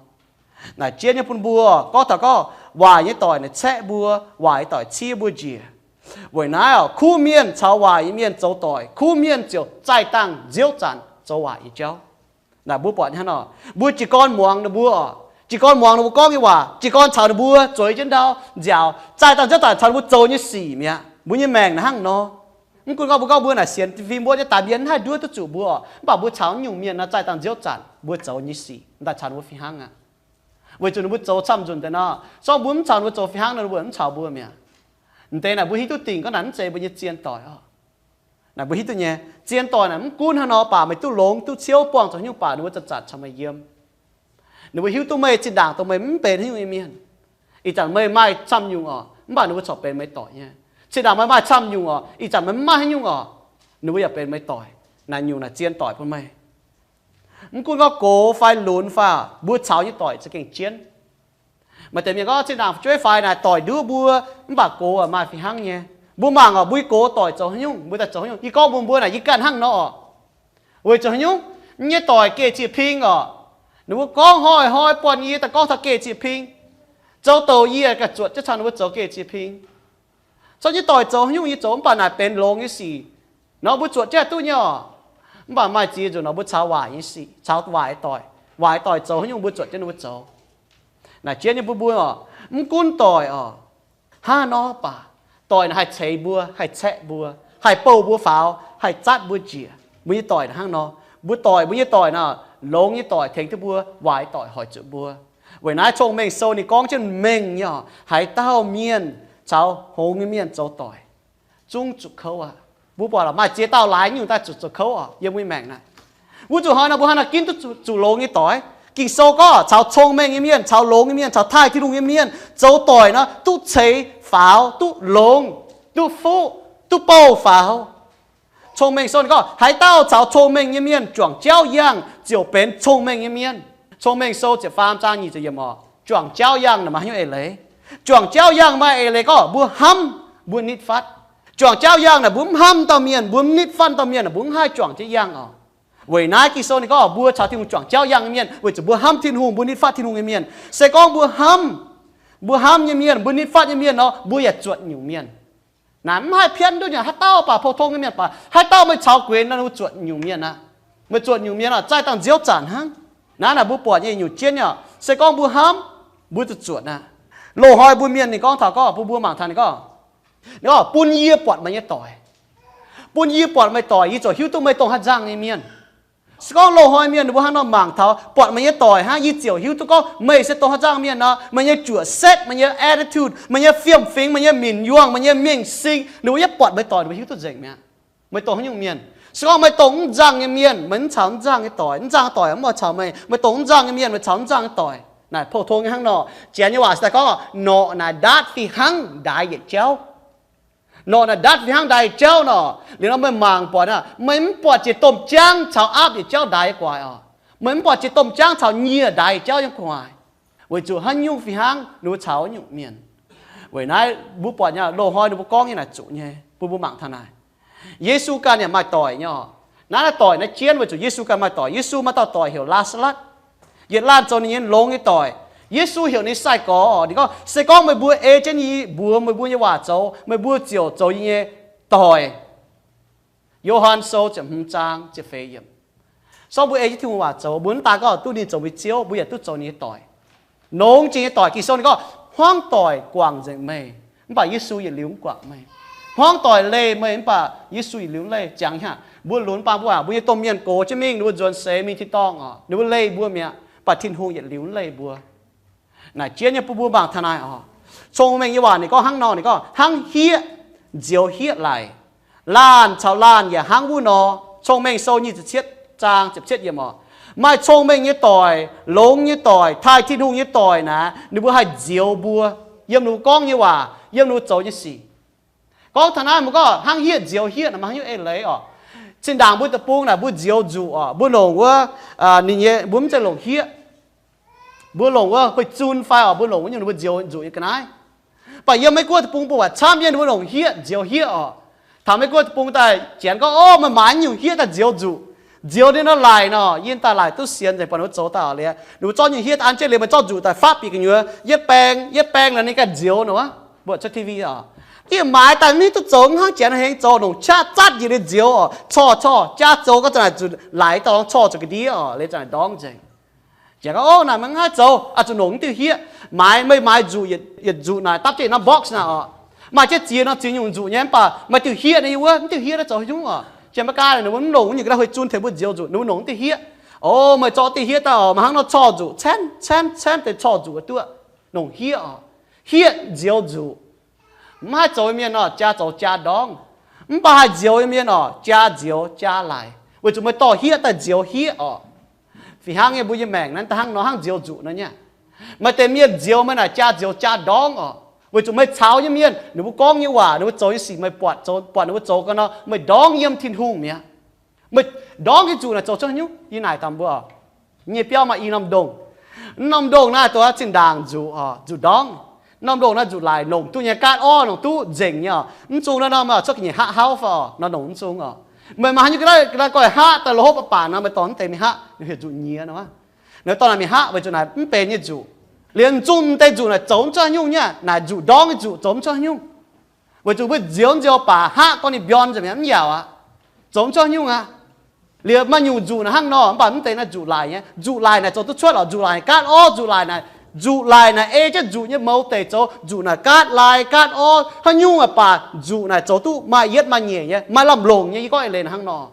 Naaic jienv nyei bun mbuo gorngv taux gorngv waaic nyei doic naaic caeqv mbuo, waaic nyei doic ciev mbuo njiec. Weic naaiv oc, kuv mienh caux waaic nyei mienh zoux doic, kuv mienh ziouc zaih dangh nziouv zanc zoux waaic nyei jauv. Naaic mbuo buatc hnangv nor, mbuo jiez gorn muangx ninh mbuo oc, jiez gorn muangx ninh mbuo gorngv nyei waac, jiez gorn caux ninh mbuo zueiz jienv ndau nziaaux, zaih dangh nziouv zanc caux ninh mbuo zoux nyei sic mi'aqv. Mbuo nyei maengc naaic hnangv nor. Mv gunv gorngv mbuo gorngv mbuo naaic sienx fim wuov nyei daaih mienh mv haih nduov duqv zuqc mbuo oc, mv baac mbuo caux nyungc mienh nor zaih dangh nziouv zanc mbuo zoux nyei sic daaih caux ninh mbuo fih hnangv aqv. Weic zuqc ninh mbuo zoux camv nzunc deix nor, zorqv mbuo mv caux ninh mbuo zoux fih hnangv nor, ninh mbuo mv caux mbuo mi'aqv. M'deix naaic mbuo hiuv duqv dingc gorngv naaic mv zeiz mbuo nyei zien doic oc. Naaic mbuo hiuv duqv nyei, zien doic naaic mv gunv haaix nor baac meih duqv longx duqv ciouv buangh zoux haaix nyungc baac ninh mbuo zanc-zanc caux meih yiem. Ninh mbuo hiuv duqv meih zinh ndaangc dongh meih mv benx haaix nyungc nyei mienh. Ih zanc meih maaih camv nyungc oc, mv baac ninh mbuo corc benx meih doic nyei. Zinh ndaangc meih maaih camv nyungc oc, ih zanc meih mv maaih haaix nyungc oc, ninh mbuo yaac benx meih doic. Naaic nyungc naaic zien doic bun meih. Mv gunv gorngv gox fai lunx fai, mbuo caux nyei doic za'gengh jienv. Maaih deix mienh gorngv zinh ndaangc fu'jueiv faix naaic doic nduov mbuo, mv baac gox maaih fih hnangv nyei. Mbuo mangc oc, mbuo nyei gox doic zoux haaix nyungc, mbuo daaih zoux haaix nyungc. Yie gorngv mbuox mbuo naaic, yie ganh hnangv nor oc. Weic zuqc haaix nyungc? Yie nyei doic geh ziex ping oc. Ninh mbuo gorngv hnoi-hnoi buatc yie daaih gorngv taux geh ziex ping. Zoux douc yie ganh zuotc jienv caux ninh mbuo zoux geh ziex ping. Caux nyei doic zoux haaix nyungc yie zoux mv baac naaic benx longx nyei sic nor, mbuo zuotc jienv haih duqv nyei oc. Mv baac maaih ziex nzunc nor mbuo caux waaic nyei sic, caux waaic doic, waaic doic zoux haaix nyungc mbuo zuotc jienv ninh mbuo zoux. Naaic jienv nyei bun mbuo oc, mv gunv doic oc, hnangv nor baac doic naaic haih ceix mbuo, haih caeqv mbuo, haih bouh mbuo faaux, haih zatv mbuo njiec. Mbuo nyei doic naaic hnangv nor. Mbuo doic, mbuo nyei doic naaic, longx nyei doic tengx duqv mbuo, waaic doic hoic zuqc mbuo. Weic naaiv Cong-Mengh Sou ninh gorngv jienv mengh nyei oc, haaix dauh mienh caux hngongx nyei mienh zoux doic, zungv zuqc kouv aqv. Mbuo buatc lorqc, maaih ziex dauh laaix nyungc daaih zuqc zoux kouv oc yiem mbuo nyei maengc naaic. Wuov zuqc hnoi nor mbuo hnangv naaic ginv duqv zuqc, zuqc longx nyei doic. Ging-Sou gorngv caux cong-mengh nyei mienh, caux longx nyei mienh, caux taaih Tin-Hungh nyei mienh zoux doic nor, duqv ceix faaux, duqv longx, duqv fuqv, duqv bouh faaux. Cong-Mengh Sou ninh gorngv, haaix dauh caux cong-mengh nyei mienh juangc jauv yangh ziouc benx cong-mengh nyei mienh. Cong-Mengh Sou ziepc faam zaang nyic ziepc yiemc oc, juangc jauv yangh naaic maaih haaix nyungc eix leiz? Juangc jauv yangh maaih eix leiz gorngv mbuo hnamv, mbuo nitv fatv. Juangc jauv yangh naaic mbuo mv hnamv dauh mienh, mbuo mv nitv fatv dauh mienh, mbuo mv haih juangc jienv yangh oc. Weic naaiv Ging-Sou ninh gorngv mbuo caux Tin-Hungh juangc jauv yangh nyei mienh weic zuqc mbuo hnamv Tin-Hungh, mbuo nitv fatv Tin-Hungh nyei mienh. Se gorngv mbuo hnamv, mbuo hnamv nyei mienh, mbuo nitv fatv nyei mienh nor, mbuo yaac zuotc nyungc mienh. Naaic mv haih pienv duqv nyei, haaix dauh baac pou-tong nyei mienh baac, haaix dauh meih caux guenx nor, mbuo zuotc nyungc mienh aqv. Meih zuotc nyungc mienh oc, zaih dangh nziouv zanc hnangv. Naaiv naaic mbuo buatc nyei nyungc jienv nyei oc, se gorngv mbuo hnamv, mbuo zuqc zuotc aqv. Loz-hnoi mbuo mienh ninh gorngv taux gorngv bun mbuo mangc taux ninh gorngv, ninh gorngv, bun yie buatc meih nyei doic. Bun yie buatc meih doic, yie ziouc hiuv duqv meih dongh haaix nzangc nyei mienh. Se gorngv loz-hnoi mienh ninh mbuo hnangv nor mangc taux buatc meih nyei doic hnangv, yie ziouc hiuv duqv gorngv meih se dongh haaix nzangc mienh nor, meih nyei juoqc setv, meih nyei attitude, meih nyei fiem-fingx, meih nyei minc yuangh, meih nyei mingh sing, ninh mbuo yietv buatc meih doic ninh mbuo hiuv duqv nzengc mi'aqv. Meih dongh haaix nyungc mienh? Se gorngv meih dongh mv nzangc nyei mienh, meih mv caux mv nzangc nyei doic, mv nzangc doic mv oix caux meih. Meih dongh mv nzangc nyei mienh, meih caux mv nzangc nyei doic. Naaic pou-tong nyei hnangv nor, Janx nyei waac se daaih gorngv, norqc naaic ndaatv fih hnangv ndaix yietc jauv. Norqc naaic ndaatv fih hnangv ndaix yietc jauv nor, liuz nor meih mangc buatc aqv, meih mv buatc jiex domh jaangv caux aapv yietc jauv ndaix guaax oc. Meih mv buatc jiex domh jaangv caux nyieh ndaix jauv yiem gu'nguaaic, weic zuqc haaix nyungc fih hnangv ninh mbuo caux nyungc mienh. Weic naaiv mbuo buatc nyei loz-hnoi ninh mbuo gorngv nyei naaic zuqc nyei, bun mbuo mangc taux naaic. Yesu ganh yaac maaih doic nyei oc. Naaiv, naaiv doic naaiv jienv weic zuqc Yesu ganh maaih doic. Yesu maaih dauh doic heuc Laa^saa^latv. Yietc laanh zoux ninh nyei longx nyei doic. Yesu heuc ninh sai-gorx, ninh gorngv, se gorngv meih mbuo ei jienv yie mbuox meih mbuo nyei waac zoux, meih mbuo ziouc zoux yie nyei doic. Yo^han Sou ziepc hmz zaang ziepc feix yiemc. Sorng mbuo ei jienv Tin-Hungh waac zoux, mbuo mv daan gorngv duqv ninh zoux mbuo Ziouv, mbuo yaac duqv zoux ninh nyei doic. Longx jiex nyei doic. Ging-Sou ninh gorngv, hmuangv doic guangc nzengc meih, mv baac Yesu yietc liuz mv guangc meih. Hmuangv doic leih meih, mv baac Yesu yietc liuz mv leih. Ziangx haav, mbuo lunx baan mbuo aac, mbuo nyei domh mienh gox jienv mingh, ninh mbuo nzuonx seix mingh tin-dorngh oc, ninh mbuo leih mbuo mi'aqv, mv baac Tin-Hungh yietc liuz mv leih mbuo. Naaic jienv nyei bun mbuo mangc taux naaic oc. Cong-mengh nyei waac ninh gorngv hnangv nor, ninh gorngv, hnangv hieqv nzioux hieqv laic. Laanh caux laanh yaac hnangv wuov nor. Cong-mengh Sou nyic ziepc cietv zaang ziepc cietv yiemc oc. Maaih cong-mengh nyei doic, longx nyei doic, taaih Tin-Hungh nyei doic naaic, ninh mbuo haih nzioux mbuo yiem ninh mbuo gorngv nyei waac, yiem ninh mbuo zoux nyei sic. Gorngv taux naaiv mbuo gorngv hnangv hieqv nzioux hieqv naaic, maaih haaix nyungc eix leiz oc? Zinh ndaangc mbuo deic-bung naaic mbuo nzioux nzuqc oc, mbuo longc wuov, ninh nyei, mbuo mv zeiz longc hieqv. Mbuo longc wuov huih zun fai oc, mbuo longc wuov nyungc ninh mbuo nzioux nzuqc nyei ga'naaiv. Mv baac yiem Meiv Guoqv deic-bung mbuo buatc camv yie ninh mbuo longc hieqv nzioux hieqv oc. Taux Meiv Guoqv deic-bung daaih janx gorngv, ov, meih maaiz nyungc hieqv daaih nzioux nzuqc. Nzioux ninh nor laic nor, yie daaih laic duqv sienx nzengc, buatc ninh mbuo zoux daaih oc. Liuz ninh mbuo zorqv nyungc hieqv daaih an jienv liuz, meih zorqv nzuqc daaih faqv bieqc gu'nyuoz, yietv baeng yietv baeng nor ninh ganh nzioux nor. Mbuo cuotv T V oc, yie maaiz daaih mv hiuv duqv zoux hnangv janx hengx zoux, nongc qaqv zatv njiec liuz nzioux oc. Corc corc jaav zoux gau, za'naaic zuqc laic dorngx, corc zuqc ga'ndiev oc, liuz za'naaic ndorngv nzengc. Janx gorngv, ov, naaic meih mv haih zoux, oix zuqc nongc mv diuh hieqv. Maaiz, meih maaiz nzuqc, yietc nzuqc naaic dapv jienv norm box naaic oc, maaih jienv ziex norm ziex nyungc nzuqc nyei, mv baac maaih diuh hieqv nyei wuov, mv diuh hieqv naaiv zoux haaix nyungc oc? Janx maiv gaax, ninh mbuo mv longc wuov nyungc ga'naaiv huih zun tengx mbuo nzioux nzuqc, ninh mbuo longc mv diuh hieqv. Ov, meih zorqv diuh hieqv daaih oc, meih hnangv nor corc nzuqc, caenv caenv caenv deix corc nzuqc duqv, longc hieqv oc. Hieqv nzioux nzuqc. Mv haih zoux mienh oc, jaa zoux jaa ndorngv. Mv baac haih nzioux nyei mienh oc, jaa nzioux jaa laic, weic zuqc meih dorh hieqv daaih nzioux hieqv oc. Fih hnangv nyei, mbuo nyei maengc naaiv da'hnangv nor, hnangv nzioux nzuqc nor nyei. Maaih deix mienh nzioux meih naaic jaa nzioux jaa ndorngv oc, weic zuqc meih caux nyei mienh, ninh mbuo gorngv nyei waac, ninh mbuo zoux nyei sic, meih buatc, buatc ninh mbuo zoux gau nor, meih ndorngv yiem Tin-Hungh mi'aqv. Meih ndorngv nyei nzuqc naaic zoux cuotv haaix nyungc? Yie naaic dangh mbuo oc, nyei biauv maaih i norm ndongh. Mv norm ndongh naaiv dongh zinh ndaangc nzuqc oc, nzuqc ndorngv. Mv norm ndongh naaiv nzuqc laic, longc duqv nyei, gaatv orv longc duqv, nzengc nyei oc. Mv zungh naaiv norm oc, cuotv ga'nyiec haqv hauv fai oc, nor longc mv zungh oc. Meih maaih haaix nyungc ga'naaiv goiv haqv daaih lorz hopv baac nor, meih dorh mv deix mingh haqv, ninh heuc nzuqc nyiex nor. Naaiv dorh naaic mingh haqv weic zuqc naaic mv benx nyei nzuqc. Liuz mv zungh mv deix nzuqc naaic zoux mv cuotv haaix nyungc nyei, naaic nzuqc ndorngv nyei nzuqc zoux mv cuotv haaix nyungc. Weic zuqc mbuo nzioux nzioux baac haqv gorngv ninh mbiorn nzengc mi'aqv, mv yaauc aqv. Zoux mv cuotv haaix nyungc aqv. Liuz maaih nyungc nzuqc naaic hnangv nor, mv baac mv deix naaiv nzuqc laic nyei. Nzuqc laic naaic zoux duqv cuotv oc. Nzuqc laic naaic gaatv orv, nzuqc laic naaic, nzuqc laic naaic ei jienv nzuqc nyei mouz deic zoux. Nzuqc naaic gaatv lai gaatv orv, haaix nyungc baac nzuqc naaic zoux duqv maaih yietv maaih nyeic nyei, maaih lamh longc nyei. Yie gorngv eix leiz naaic hnangv nor,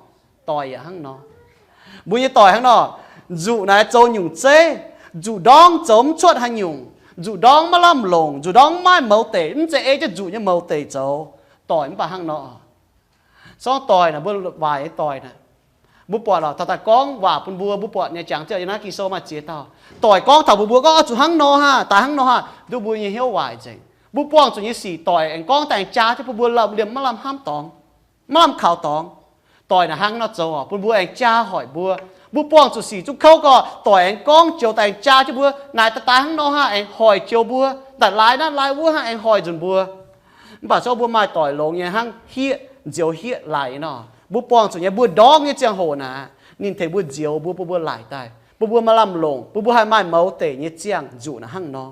doic yaac hnangv nor. Mbuo nyei doic hnangv nor, nzuqc naaic zoux nyungc zeiv, nzuqc ndorngv zoux mv cuotv haaix nyungc, nzuqc ndorngv maiv lamh longc, nzuqc ndorngv maiv maaih mouz deic, mv zeiz ei jienv nzuqc nyei mouz deic zoux. Doic mv baac hnangv nor. Sorng doic naaic, mbuo waaic nyei doic naaic, mbuo buatc lorqc, taux daaih gorngv waac bun mbuo, mbuo buatc nyei jangx ziouc yiem naaiv Ging-Sou maaih ziex dauh doic gorngv taux mbuo, mbuo gorngv, oix zuqc hnangv nor haah, daaih hnangv nor haah, nduov mbuo nyei hnyouv waaic nzengc. Mbuo buangh zuqc nyei sic doic aengx gorngv daaih aengx jaa jienv bun mbuo, liemh maiv lamh hnamv dorngx, maiv lamh kaux dorngx. Doic naaic hnangv nor zoux oc, bun mbuo aengx jaa hoic mbuo. Mbuo buangh zuqc sic zungv kouv gorqv, doic aengx gorngv joux daaih aengx jaa jienv mbuo, naaic daaih daaih hnangv nor haah, aengx hoic joux mbuo, daaih laaix naaiv laaix wuov haah, aengx hoic nzunc mbuo. Mv baac zorqv mbuo maaih doic longx nyei hnangv hieqv nzioux hieqv laic nor, mbuo buangh zuqc nyei, mbuo ndorngv nyei ziangh hoc naaic, ninh tengx mbuo nzioux mbuo, bun mbuo laic daaih, bun mbuo maaih lamh longc, bun mbuo haih maaih mouz deic nyei ziangh nzuqc naaic hnangv nor.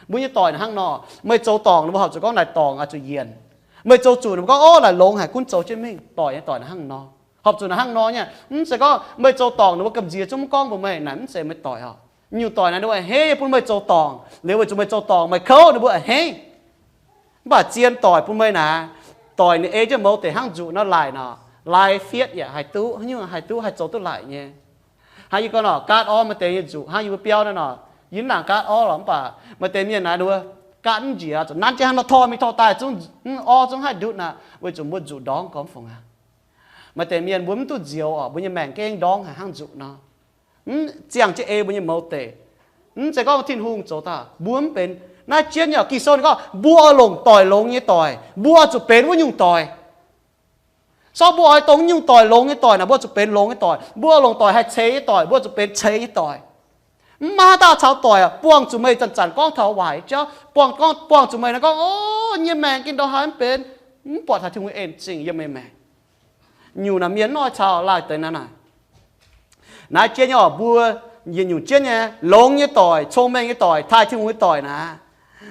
Mbuo nyei doic naaic hnangv nor, meih zoux dorngc ninh mbuo horpc zuqc gorngv naaic dorngc oix zuqc yienc. Meih zoux zuqc ninh mbuo gorngv, ov, naaic longx haic, gunv zoux jienv mingh. Doic nyei doic naaic hnangv nor, horpc zuqc naaic hnangv nor nyei. Mv zeiz gorngv meih zoux dorngc ninh mbuo gamh nziex zungv mv gorngv mbuox meih, naaic mv zeiz meih doic oc. Nyungc doic naaic ninh mbuo a'hneiv bun meih zoux dorngc, liuz weic zuqc meih zoux dorngc meih kouv ninh mbuo a'hneiv. Mv baac zien doic bun meih naaic, doic ninh ei jienv mouz deic hnangv nzuqc nor laic nor, lai fietv yaac haih duqv, haaix nyungc haih duqv, haih zoux duqv laic nyei. Hnangv yie gorngv nor, gaatv orv maaih deix nyei nzuqc hnangv yie mbuo biauv naaiv nor, yie mv nangc gaatv orv lorqc, mv baac maaih deix mienh naaic ninh mbuo gaatv mv njiec zuqc nanv jienv hnangv nor, torh mingh torh daaih zungv mv orv zungv haih ndutv naaic, weic zuqc mbuo nzuqc ndorngv gormx fungx aqv. Maaih deix mienh mbuo mv duqv nzioux oc, mbuo nyei maengc gengh ndorngv haic hnangv nzuqc nor. Mv ziangh jienv ei mbuo nyei mouz deic. Mv zeiz gorngv Tin-Hungh zoux daaih, mbuo mv benx. Naaiv jienv nyei Ging-Sou ninh gorngv mbuo oix longc doic longx nyei doic, mbuo oix zuqc benx wuov nyungc doic. Sorng mbuo oix dongh nyungc doic, longx nyei doic naaic, mbuo zuqc benx longx nyei doic. Mbuo longc doic haih ceix nyei doic, mbuo zuqc benx ceix nyei doic. Mv maaih haaix dauh caux doic buangh zuqc meih zanc-zanc gorngv taux waaic jauv, buangh, buangh zuqc meih naaic gorngv, o, nyei maengc gengh ndau haaix mv benx, mv buatc haaix Tin-Hungh en zingh yiem meih maengc. Nyungc naaic mienh mv oix caux, laaih deix naaiv naaic. Naaiv jienv nyei oc, mbuo yietc nyungc jienv nyei longx nyei doic, cong-mengh nyei doic, taaih Tin-Hungh nyei doic naaic,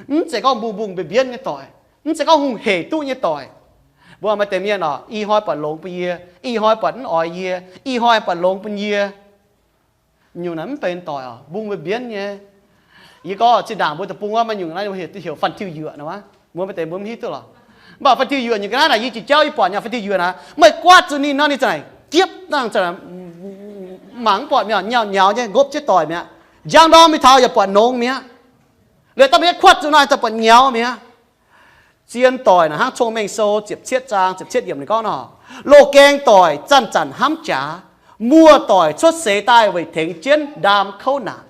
mv zeiz gorngv mbungh-mbungh mbienv-mbienv nyei doic, mv zeiz gorngv hungh heic duqv nyei doic. Mbuo maaih deix mienh oc, ih hnoi buatc longx bun yie, ih hnoi buatc mv oix yie, ih hnoi buatc longx bun yie. Nyungc naaic mv benx doic oc, mbungh mbienv-mbienv nyei. Yie gorngv zinh ndaangc mbuo deic-bung wuov maaih nyungc naaiv heuc, heuc fan-tiuv-yuoqc nor, mbuo maaih deix mbuo mv hiuv duqv lorqc. Mv baac fan-tiuv-yuoqc nyungc ga'naaiv naaic yie jiex jauv yie buatc nyei fan-tiuv-yuoqc naaic, meih guaatv zuqc ninh nor, ninh za'gengh jiepv dangh, mangc mv buatc mi'aqv, nyauv nyauv nyei, ngopv jienv doic mi'aqv. Njang ndorm mingh taux yaac buatc nongx mi'aqv. Liuz daaih mbuo yietv kuatv zuqc naaic daaih buatc nyauv mi'aqv. Zien doic naaic hnangv Cong-Mengh Sou ziepc cietv zaang ziepc cietv yiemc ninh gorngv nor, loz-gaeng doic zanc-zanc hnamv jaax, muoz-doic cuotv seix daaih weic tengx jienv ndaam kouv naanc.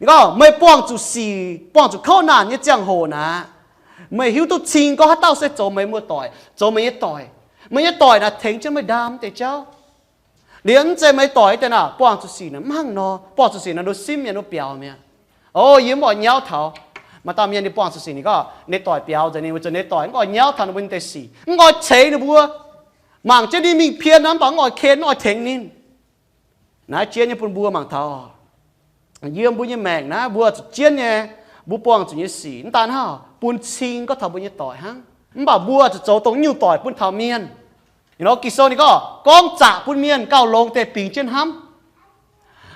Ninh gorngv meih buangh zuqc sic, buangh zuqc kouv naanc nyei ziangh hoc naaic, meih hiuv duqv cing gorngv haaix dauh se zoux meih muoz-doic, zoux meih nyei doic. Meih nyei doic naaic tengx jienv meih ndaam deix jauv. Liuz mv zeiz meih doic deix naaic buangh zuqc sic naaic mv hnangv nor, buangh zuqc sic naaic nduov simv mienh nduov biaux mi'aqv. O, yie mv oix nyauv taux. Maaih dauh mienh ninh buangh zuqc sic ninh gorngv ninh doic biaux nzengc, ninh weic zuqc ninh doic mv oix nyauv taux ninh mbuo nyei deix sic, mv oix ceix ninh mbuo, mangc jienv ninh mingh pien nor mv baac mv oix ken, mv oix tengx ninh. Naaiv jienv nyei bun mbuo mangc taux, yiem mbuo nyei maengc naaiv mbuo zuqc jienv nyei, mbuo buangh zuqc nyei sic mv daan hnangv bun cing gorngv taux mbuo nyei doic hnangv, mv baac mbuo zuqc zoux dongh nyungc doic bun taux mienh. Nor Ging-Sou ninh gorngv, gorngv zaqc bun mienh gauh longx deix bingx jienv hnamv.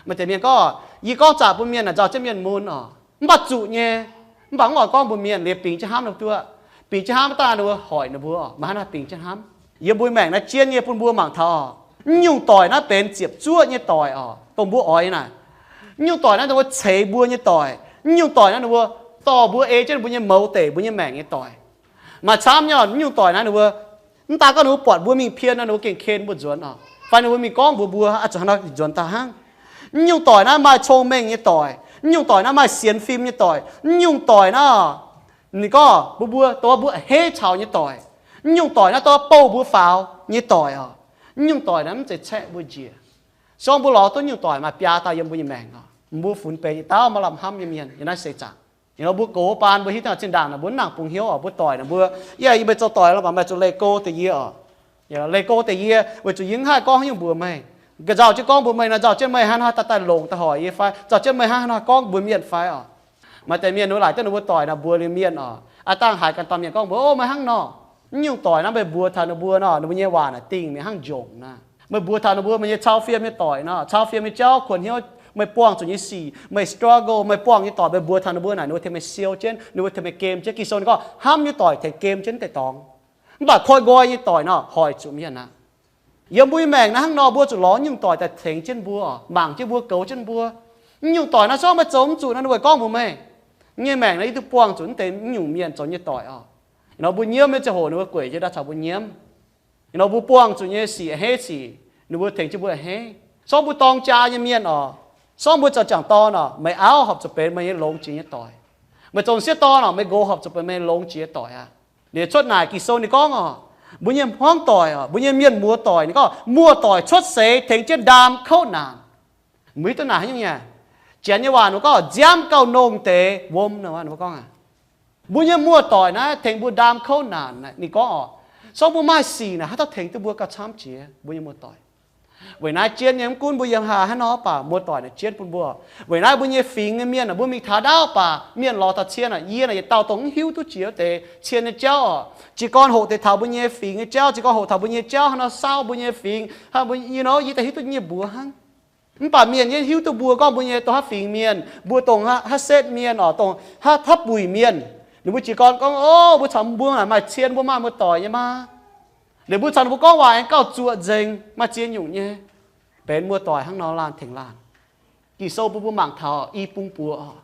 Maaih deix mienh gorngv, yie gorngv zaqc bun mienh naaic nzauh jienv mienh mun oc, mv baac zuqc nyei, mv baac mv oix gorngv mbuox mienh liuz bingx jienv hnamv ninh mbuo duqv. Bingx jienv hnamv daaih ninh mbuo hoic ninh mbuo oc, maiv hnangv naaiv bingx jienv hnamv. Yiem mbuo maengc naaiv jienv nyei bun mbuo mangc taux, mv nyungc doic naaiv benx ziepc zuoqv nyei doic oc, dongh mbuo oix naaic. Mv nyungc doic naaiv ninh mbuo ceix mbuo nyei doic. Mv nyungc doic naaiv ninh mbuo dorh mbuo ei jienv mbuo nyei mouz deic, mbuo nyei maengc nyei doic. Maaih camv nyei, mv nyungc doic naaiv ninh mbuo, mv daan gorngv ninh mbuo buatc mbuo mingh pien nor, ninh mbuo gengh ken mbuo nzuonx oc, fai ninh mbuo mingh gorngv mbuox mbuo, aa, zuqc hnangv nor nzuonx daaih hnangv. Mv nyungc doic naaiv maaih cong-mengh nyei doic. Mv nyungc doic naaiv maaih sienx fim nyei doic. Mv nyungc doic naaiv, ninh gorngv mbuox mbuo, dongh mbuo a'hneiv caux nyei doic. Mv nyungc doic naaiv dongh bouh mbuo faaux nyei doic oc. Mv nyungc doic naaiv mv zeiz caeqv mbuo njiec. Sorng mbuo lorz duqv nyungc doic maaih biaa dauh yiem mbuo nyei maengc oc, mbuo funx benx yietc dauh maiv lamh hnamv nyei mienh yiem naaiv seix zaangc. Nor mbuo gox baan mbuo hiuv duqv zinh ndaangc naaic mbuo mv nangc bungx hnyouv oc, mbuo doic naaic mbuo, yie, yie meih zoux doic lorqc, mv baac meih zuqc leih go deix yie oc. Leih go deix yie weic zuqc yie mv haih gorngv haaix nyungc mbuox meih. Nzauh jienv gorngv mbuox meih naaic, nzauh jienv meih hnangv haaix nor daaih daaih longc daaih hoic yie fai nzauh jienv meih hnangv haaix nor gorngv mbuox mienh fai oc. Maaih deix mienh ninh mbuo laaic duqv ninh mbuo doic naaic mbuox liuz mienh oc, aa dangh haiz ganh dauh mienh gorngv mbuox, o, meih hnangv nor. Mv nyungc doic naaiv meih mbuox taux ninh mbuo nor, ninh mbuo nyei waac naaic dingh mingh hnangv njongc naaic. Meih mbuox taux ninh mbuo meih nyei cau fiem nyei doic nor, cau fiem nyei jauv, kuonx hnyouv, meih buangh zuqc nyei sic, meih struggle, meih buangh nyei doic, meih mbuox taux ninh mbuo naaic, ninh mbuo tengx meih siou jienv, ninh mbuo tengx meih gem jienv. Ging-Sou ninh gorngv hnamv nyei doic tengx gem jienv deix dorngx. Mv baac koi nqoi nyei doic nor hoic zuqc mienh aqv. Yiem mbuo maengc naaiv hnangv nor, mbuo zuqc lorz nyungc doic daaih tengx jienv mbuo, mangc jienv mbuo, goux jienv mbuo. Nyungc doic naaiv sorng meih zoux mv zuqc nor, ninh mbuo gorngv mbuox meih. Nyei maengc naaiv yie duqv buangh zuqc mv deix nyungc mienh zoux nyei doic oc. Nor mbuo nyiemv nyei ziangh hoc ninh mbuo gueic jienv daaih caux mbuo nyiemv. Nor mbuo buangh zuqc nyei sic a'hneiv sic, ninh mbuo tengx jienv mbuo a'hneiv. Sorng mbuo dorng jaa nyei mienh oc, sorng mbuo zoux jangc dorn oc, meih auv horpc zuqc benx meih nyei longx jiex nyei doic. Meih zoux sieqv dorn oc, meih nqox horpc zuqc benx meih nyei longx jiex nyei doic aqv. Liuz cuotv naaic Ging-Sou ninh gorngv oc, mbuo nyei hmuangv doic oc, mbuo nyei mienh muoz doic, ninh gorngv muoz-doic cuotv seix tengx jienv ndaam kouv naanc. Mbuo hiuv duqv naaic haaix nyungc nyei? Janx nyei waac ninh gorngv nziaamv gauh nongh deix wuom nor, ninh mbuo gorngv aqv. Mbuo nyei muoz-doic naaiv tengx mbuo ndaam kouv naanc, ninh gorngv oc. Sorng mbuo maaih sic naaic haaix dauh tengx duqv mbuo gauh camv jiex, mbuo nyei muoz-doic. Weic naaiv jienv nyei mv gunv mbuo yiem haaix haaix nor baac muoz-doic naaic jienv bun mbuo. Weic naaiv mbuo nyei fingx nyei mienh, mbuo mingh taux ndaauv baac mienh lorz taux cien aqv. Yie naaic yietc dauh dongh mv hiuv duqv jiex wuov deix cien nyei jauv oc. Jiez gorn hoqc deix taux mbuo nyei fingx nyei jauv, jiez gorn hoqc taux mbuo nyei jauv haaix nor saauv mbuo nyei fingx, you know, yie daaih hiuv duqv nyei mbuox hnangv. Mv baac mienh nyei hiuv duqv mbuo gorngv mbuo nyei dongh haaix fingx mienh, mbuo dongh haaix setv mienh oc, dongh haaix buic mienh. Ninh mbuo jiez gorn gorngv, o, mbuo caux mbuo naaic maaih cien, mbuo maaih muoz-doic nyei maa. Liuz mbuo caux ninh mbuo gorngv waac aengx gauh zuoqc nzengc, maaih ziex nyungc nyei. Benx muoz-doic hnangv nor laanh tengx laanh. Ging-Sou bun mbuo mangc taux i bung buoz oc.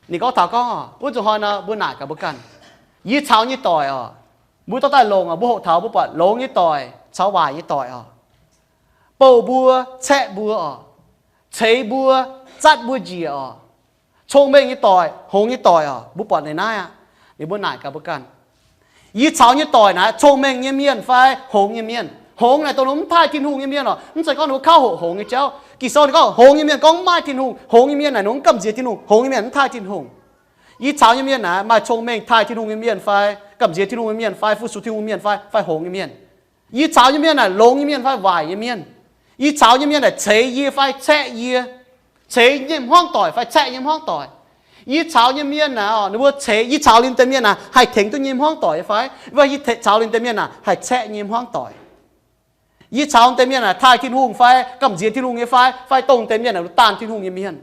Ninh gorngv taux gorngv, wuov nzunc hnoi nor mbuo naaic gaax mbuo ganh, yie caux nyei doic oc, mbuo dorh daaih longc oc, mbuo hoqc taux mbuo buatc longx nyei doic caux waaic nyei doic oc, bouh mbuo, caeqv mbuo oc, ceix mbuo, zatv mbuo njiec oc, cong-mengh nyei doic, hngongx nyei doic oc, mbuo buatc naaiv naaiv aqv. Ninh mbuo naaic gaax mbuo ganh, yie caux nyei doic naaiv cong-mengh nyei mienh fai hngongx nyei mienh? Hngongx naaic dongh mv taaih Tin-Hungh nyei mienh oc. Mv zeiz gorngv ninh mbuo kauv hoqc hngongx nyei jauv. Ging-Sou ninh gorngv hngongx nyei mienh gorngv mv maaih Tin-Hungh. Hngongx nyei mienh naaic ninh mbuo mv gamh nziex Tin-Hungh. Hngongx nyei mienh mv taaih Tin-Hungh. Yie caux nyei mienh naaic maaih cong-mengh taaih Tin-Hungh nyei mienh fai gamh nziex Tin-Hungh nyei mienh fai fu-sux Tin-Hungh mienh fai, fai hngongx nyei mienh. Yie caux nyei mienh naaic longx nyei mienh fai waaic nyei mienh. Yie caux nyei mienh naaic ceix yie fai caeqv yie, ceix nyei hmuangv doic fai caeqv nyei hmuangv doic. Yie caux nyei mienh naaic, ninh mbuo ceix, yie caux liuz deix mienh naaic haih tengx duqv nyei hmuangv doic fai, fai yie caux liuz deix mienh naaic haih caeqv nyei hmuangv doic. Yie caux deix mienh naaic taaih Tin-Hungh fai gamh nziex Tin-Hungh nyei fai, fai dongh deix mienh naaic daanh Tin-Hungh nyei mienh.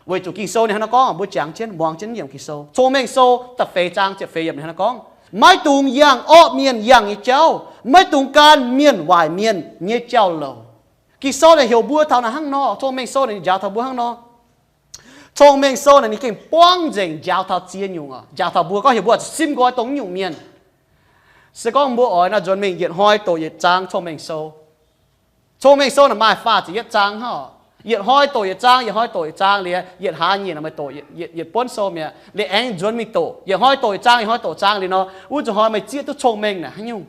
Weic zuqc Ging-Sou ninh hnangv naaiv gorngv, mbuo jangx jienv, muangx jienv yiemc Ging-Sou. Cong-Mengh Sou da'feix zaang ziepc feix yiemc ninh hnangv naaiv gorngv, maiv dungx yangh orqv mienh yangh nyei jauv, maiv dungx gan mienh waaic mienh nyei jauv-louc. Ging-Sou naaic heuc mbuo taux naaic hnangv nor, Cong-Mengh Sou naaic njaaux taux mbuo hnangv nor. Cong-Mengh Sou naaic ninh gengh buangv nzengc njaaux taux ziex nyungc oc. Njaaux taux mbuo gorngv heuc mbuo zuqc simv nqoi dongh nyungc mienh. Se gorngv mbuo oix nor nzuonx mingh yietc hnoi doqc yietc zaang Cong-Mengh Sou. Cong-Mengh Sou naaic maaih faah ziepc yietv zaang hnangv oc. Yietc hnoi doqc yietc zaang, yietc hnoi doqc yietc zaang liuz, yietc hlaax nyieqc naaic meih doqc yietc, yietc buonv sou mi'aqv. Liuz aengx nzuonx mingh doqc, yietc hnoi doqc yietc zaang, yietc hnoi doqc zaang liuz nor, wuov zuqc hnoi meih zieqv duqv cong-mengh naaic haaix nyungc.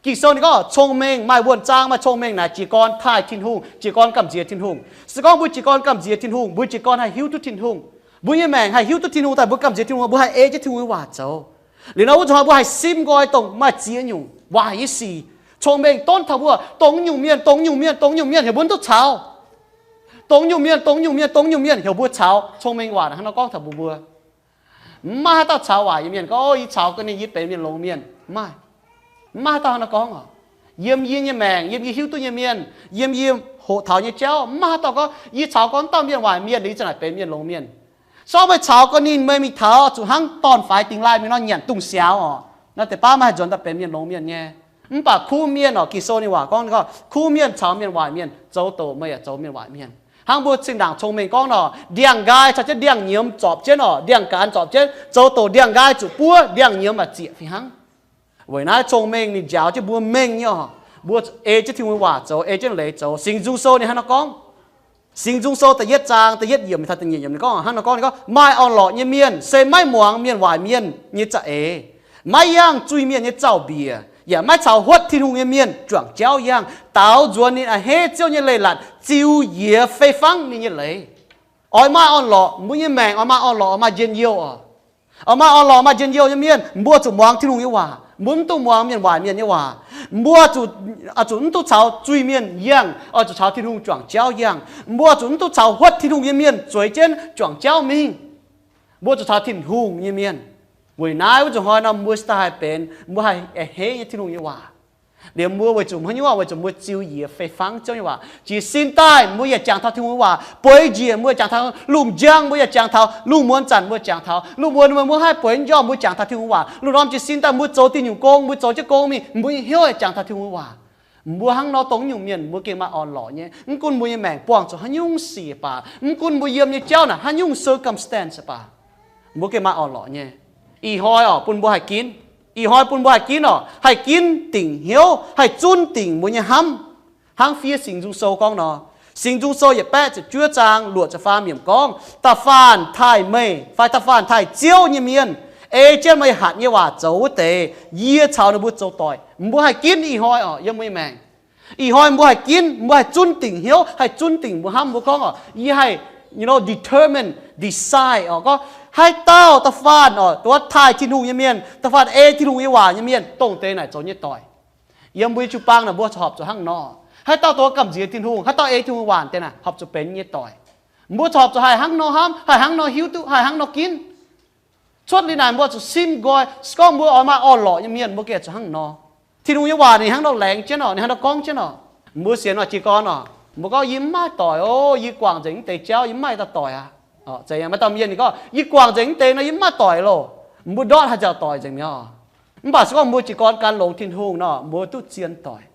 Ging-Sou ninh gorngv cong-mengh maaih wuonh zaang, maaih cong-mengh naaic jiez gorn taaih Tin-Hungh, jiez gorn gamh nziex Tin-Hungh. Se gorngv mbuo jiez gorn gamh nziex Tin-Hungh, mbuo jiez gorn haih hiuv duqv Tin-Hungh. Mbuo nyei maengc haih hiuv duqv Tin-Hungh daaih mbuo gamh nziex Tin-Hungh, mbuo haih ei jienv Tin-Hungh nyei waac zoux. Liuz nor wuov zuqc hnoi mbuo haih simv nqoi dongh maaih ziex nyungc waaic nyei sic. Cong-mengh donv taux mbuo, dongh nyungc mienh, dongh nyungc mienh, dongh nyungc mienh heuc mbuo duqv caux. Dongh nyungc mienh, dongh nyungc mienh, dongh nyungc mienh heuc mbuo caux. Cong-mengh waac hnangv nor gorngv taux mbuo mbuo. Mv maaih haaix dauh caux waaic nyei mienh gorngv, yie caux ga'naaiv yie benx mienh longx mienh. Mv maaih. Mv maaih haaix dauh hnangv nor gorngv oc. Yiem yie nyei maengc, yiem yie hiuv duqv nyei mienh, yiem yie hoqc taux nyei jauv, mv maaih haaix dauh gorngv yie caux gorngv dauh mienh waaic mienh, yie za'naaic benx mienh longx mienh. Sorng meih caux gorngv ninh meih mingh taux zuqc hnangv dorn-faix dingx laaih mingh nor nyanc dungz siaaux oc. Nor deix baav maiv haih nzuonx daaih benx mienh longx mienh nyei. Mv baac kuv mienh oc, Ging-Sou ninh waac gorngv, ninh gorngv kuv mienh caux mienh waaic mienh zoux doqc meih yaac zoux mienh waaic mienh. Hnangv mbuo zinh ndaangc cong-mengh gorngv nor, ndiangx-nqaai caux jienv ndiangx-nyiemz zorpc jienv oc, ndiangx-gaanx zorpc jienv, zoux doqc ndiangx-nqaai zuqc buov, ndiangx-nyiemz maaih zieqc fih hnangv. Weic naaiv cong-mengh ninh njaaux jienv mbuo mengh nyei oc, mbuo ei jienv Tin-Hungh waac zoux, ei jienv leiz zoux. Singx Nzung Sou ninh hnangv nor gorngv, Singx Nzung Sou da'yietv zaang da'yietv yiemc taux da'nyeic yiemc ninh gorngv hnangv nor gorngv, ninh gorngv, maaih orn-lorqc nyei mienh se maiv muangx mienh waaic mienh nyei za'eix, maiv yangh zuiz-mienh nyei zaux-mbiec, yaac maiv caux huotv Tin-Hungh nyei mienh juangc jauv yangh, daaux nzuonx ninh a'hneiv Ziouv nyei leiz-latc, ziux yiez fei fangv ninh nyei leiz. Oix maaih orn-lorqc, mbuo nyei maengc oix maaih orn-lorqc, oix maaih njien-youh oc. Oix maaih orn-lorqc maaih njien-youh nyei mienh, mbuo zuqc muangx Tin-Hungh nyei waac. Mbuo mv duqv muangx mienh waaic mienh nyei waac. Mbuo zuqc, zuqc mv duqv caux zuiz-mienh yangh, oix zuqc caux Tin-Hungh juangc jauv yangh. Mbuo zuqc mv duqv caux huotv Tin-Hungh nyei mienh zueiz jienv juangc jauv mingh. Mbuo zuqc caux Tin-Hungh nyei mienh. Weic naaiv wuov zuqc hnoi nor mbuo se daaih haih benx, mbuo haih a'hneiv nyei Tin-Hungh nyei waac. Liemh mbuo weic zuqc haaix nyungc, weic zuqc mbuo ziux yiez fei fangv Ziouv nyei waac. Jiez sin daaih mbuo yaac jangx taux Tin-Hungh nyei waac. Bueix njiec mbuo yaac jangx taux, lungh njang mbuo yaac jangx taux, lungh muonz zanc mbuo jangx taux, lungh muonz mbuo haih bueix njormh mbuo jangx taux Tin-Hungh waac. Lungh ndorm jiez sin daaih mbuo zoux diuh nyungc gong, mbuo zoux jienv gong mingh, mbuo nyei hnyouv yaac jangx taux Tin-Hungh waac. Mbuo hnangv nor dongh nyungc mienh mbuo gengh maaih orn-lorqc nyei. Mv gunv mbuo nyei maengc buangh zuqc haaix nyungc sic baac, mv gunv mbuo yiem nyei jauv naaic haaix nyungc circumstance baac, mbuo gengh maaih orn-lorqc nyei. Ih hnoi oc, bun mbuo haih ginv. Ih hnoi bun mbuo haih ginv oc, haih ginv dingc hnyouv, haih zunv dingc mbuo nyei hnamv. Hnangv fiev Singx Nzung Sou gorngv nor, Singx Nzung Sou yietc baeqv ziepc juov zaang luoqc ziepc faam yiemc gorngv, da'faanh taaih meih fai da'faanh taaih Ziouv nyei mienh, ei jienv meih hatc nyei waac zoux wuov deix, yie caux ninh mbuo zoux doic. Mbuo haih ginv ih hnoi oc, yiem mbuo nyei maengc. Ih hnoi mbuo haih ginv, mbuo haih zunv dingc hnyouv, haih zunv dingc mbuo hnamv, mbuo gorngv oc, yie haih, you know, determine, decide oc, gorngv haaix dauh da'faanh oc, dongh wuov taaih Tin-Hungh nyei mienh, da'faanh ei Tin-Hungh nyei waac nyei mienh, dongh deix naaic zoux nyei doic. Yiem mbuo nyei jiu-baang naaic mbuo corc horpc zuqc hnangv nor. Haaix dauh dongh wuov gamh nziex Tin-Hungh, haaix dauh ei Tin-Hungh waac deix naaic horpc zuqc benx nyei doic. Mbuo corc horpc zuqc haih hnangv nor hnamv, haih hnangv nor hiuv duqv, haih hnangv nor ginv. Cuotv liuz naaic mbuo zuqc simv nqoi, se gorngv mbuo oix maaih orn-lorqc nyei mienh, mbuo gengh zuqc hnangv nor. Tin-Hungh nyei waac ninh hnangv nor laengz jienv oc, ninh hnangv nor gorngv jienv oc. Mbuo sienx oc, jiez gorn oc, mbuo gorngv yie mv maaih doic oc, yie guangc nzengc mv deix jauv, yie mv maaih dauh doic aqv. Zeiz maaih dauh mienh ninh gorngv, yie guangc nzengc mv deix nor, yie mv maaih doic loh. Mbuo ndortv haih nziaauc doic nzengc mi'aqv. Mv baac se gorngv mbuo jiez gorn gan longx Tin-Hungh nor, mbuo duqv zien doic.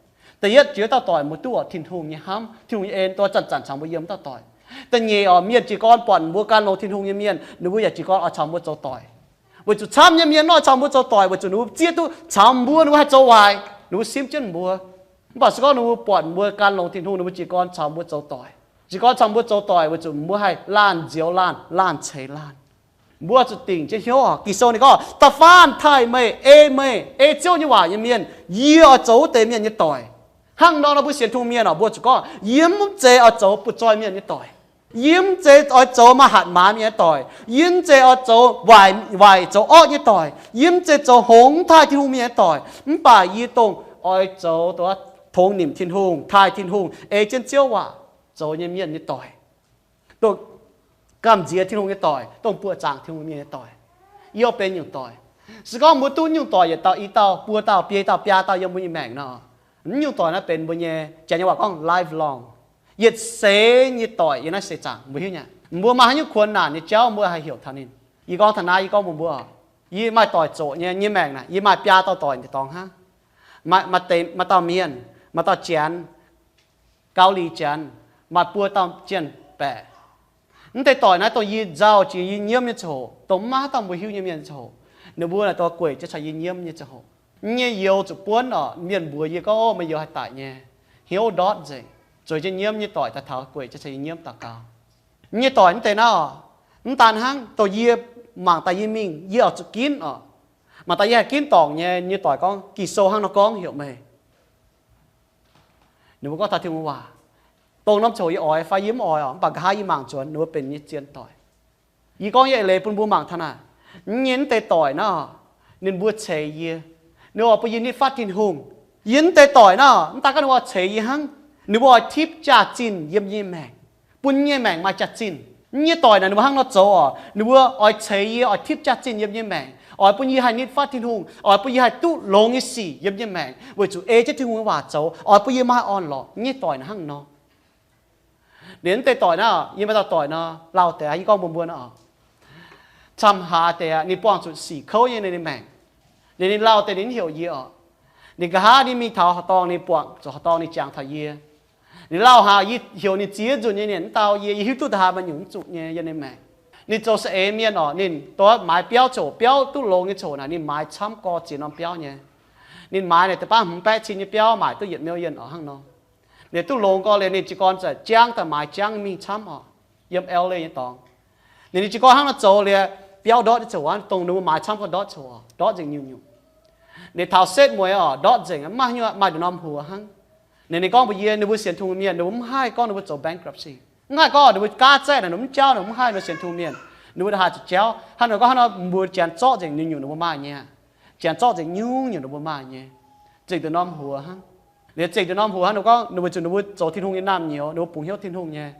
Da'yietv, jiex dauh doic mbuo duqv oc, Tin-Hungh nyei hnamv, Tin-Hungh nyei en, dongh zanc-zanc caux mbuo yiem dauh doic. Da'nyeic oc, mienh jiez gorn buatc mbuo gan longx Tin-Hungh nyei mienh, ninh mbuo yaac jiez gorn oix caux mbuo zoux doic. Weic zuqc camv nyei mienh nor caux mbuo zoux doic weic zuqc ninh mbuo zieqv duqv caux mbuo ninh mbuo haih zoux waaic, ninh mbuo simv jienv mbuo. Mv baac se gorngv ninh mbuo buatc mbuo gan longx Tin-Hungh, ninh mbuo jiez gorn caux mbuo zoux doic. Jiez gorn caux mbuo zoux doic weic zuqc mbuo haih laanh nzioux laanh, laanh ceix laanh. Mbuo zuqc dingc jienv hnyouv oc. Ging-Sou ninh gorngv, da'faanh taaih meih, ei meih, ei Ziouv nyei waac nyei mienh, yie oix zoux wuov deix mienh nyei doic. Hnangv nor nor mbuo sienx Tin-Hungh mienh oc, mbuo zuqc gorngv, yie mv zeiz oix zoux butv-zoih mienh nyei doic. Yie mv zeiz oix zoux maaih hatc maaz mienh nyei doic. Yie mv zeiz oix zoux waaic, waaic zoux orqv nyei doic. Yie mv zeiz zoux hngongx mv taaih Tin-Hungh mienh nyei doic. Mv baac yie dongh oix zoux dongh tongx nimc Tin-Hungh, taaih Tin-Hungh, ei jienv Ziouv waac zoux nyei mienh nyei doic. Dongh gamh nziex Tin-Hungh nyei doic, dongh buoqc zaangc Tin-Hungh mienh nyei doic. Yie oix benx nyungc doic. Se gorngv mbuo duqv nyungc doic yietc dauh, i dauh, buo dauh, biei dauh, biaa dauh yiem mbuo nyei maengc nor, mv nyungc doic naaiv benx mbuo nyei, Janx nyei waac gorngv lifelong, yietc seix nyei doic yiem naaiv seix zaangc, mbuo hiuv nyei. Mbuo maaih haaix nyungc kuonx naanc nyei jauv mbuo haih heuc taux ninh. Yie gorngv taux naaiv, yie gorngv mbuox mbuo, yie maaih doic zoqc nyei, nyei maengc naaic yie maaih biaa dauh doic nyei dorngx hnangv. Maaih, maaih dauh mienh, maaih dauh Janx, Gaux Liz Janx, maaih buo dauh jien-baeqc. Mv deix doic naaiv dongh yie nzauh jiex yie nyiemv nyei ziangh hoc, dongh mv maaih haaix dauh mbuo hiuv nyei mienh nyei ziangh hoc, ninh mbuo naaic dongh gueic jienv caux yie nyiemv nyei ziangh hoc. Nyei youz zuqc buonv oc, mienh mbuox yie gorngv, ov, meih youz haih daic nyei, hnyouv ndortv nzengc, zueiz jienv nyiemv nyei doic daaih taux gueic jienv caux yie nyiemv daux gaux. Nyei doic mv deix naaiv oc, mv daan hnangv, dongh yie mangc daaih yie mingh, yie oix zuqc ginv oc. Mangc daaih yie haih ginv dorngc nyei, nyei doic gorngv, Ging-Sou hnangv nor gorngv heuc meih. Ninh mbuo gorngv taux Tin-Hungh waac. Dongh norm ziangh hoc yie oix fai yie mv oix oc, mv baac nqa'haav yie mangc nzuonx ninh mbuo benx nyei zien doic. Yie gorngv yie eix leiz bun mbuo mangc taux naaic, nyei mv deix doic naaiv, ninh mbuo ceix yie, ninh oix bun yie nitv fatv Tin-Hungh. Yie mv deix doic naaiv, mv daan gorngv ninh mbuo oix ceix yie hnangv, ninh mbuo oix tipv jaax-zinh yiem nyei maengc, bun nyei maengc maaih jaax-zinh. Nyei doic naaic ninh mbuo hnangv nor zoux oc, ninh mbuo oix ceix yie, oix tipv jaax-zinh yiem nyei maengc, oix bun yie haih nitv fatv Tin-Hungh, oix bun yie haih duqv longx nyei sic yiem nyei maengc, weic zuqc ei jienv Tin-Hungh nyei waac zoux, oix bun yie maaih orn-lorqc. Nyei doic naaic hnangv nor. Ninh mv deix doic naaiv, yie maaih dauh doic nor, lauh deix, yie gorngv mbuox mbuo nor, camv haaix deix ninh buangh zuqc sic kouv nyei ninh maengc. Ninh, ninh lauh deix ninh heuc yie oc. Ninh nqa'haav ninh mingh taux horqc dorngh, ninh buangh zuqc horqc dorngh ninh jangx taux yie. Ninh lauh haaix yie heuc ninh ziex nzunc nyei, ninh mv dau yie. Yie hiuv duqv da'haaix maaih nyungc mv zuqc nyei yiem ninh maengc. Ninh zoux saeng-eix mienh oc, ninh dongh maaih biauv ziouc, biauv duqv longx nyei ziouc naaic ninh maaiz camv gorx ziex norm biauv nyei. Ninh maaiz naaic deix baav hmz baeqv cin nyei biauv maaic duqv yietc million oc hnangv nor. Ninh duqv longx gorx liuz ninh jiez gorn za'jangv daaih maaiz jangv mingh camv oc, yiem L A nyei dorngx. Ninh, ninh jiez gorn hnangv nor zoux liuz, biauv ndortv nyei ziouc aqv, dongh ninh mbuo maaiz camv gorx ndortv ziouc oc, ndortv nzengc nyungc-nyungc. Ninh taux setv mueiz oc, ndortv nzengc, mv maaih haaix nyungc maaih nduqc norm huox hnangv. Ninh, ninh gorngv mbuox yie, ninh mbuo sienx Tin-Hungh mienh ninh mbuo mv haih gorngv ninh mbuo zoux bankruptcy, mv haih gorngv ninh mbuo gaav zaeqv naaic ninh mv jauv, ninh mbuo mv haih, ninh mbuo sienx Tin-Hungh mienh, ninh mbuo haih zuqc jauv. Hnangv nor gorngv hnangv nor mbuo janx zorqv nzengc nyungc-nyungc ninh mbuo maaih nyei, janx zorqv nzengc nyungc-nyungc ninh mbuo maaih nyei, zengc nduqc norm huox hnangv. Liuz zengc nduqc norm huox hnangv, ninh gorngv ninh mbuo zuqc ninh mbuo zoux Tin-Hungh nyei naamh nyouz, ninh mbuo bungx hnyouv Tin-Hungh nyei.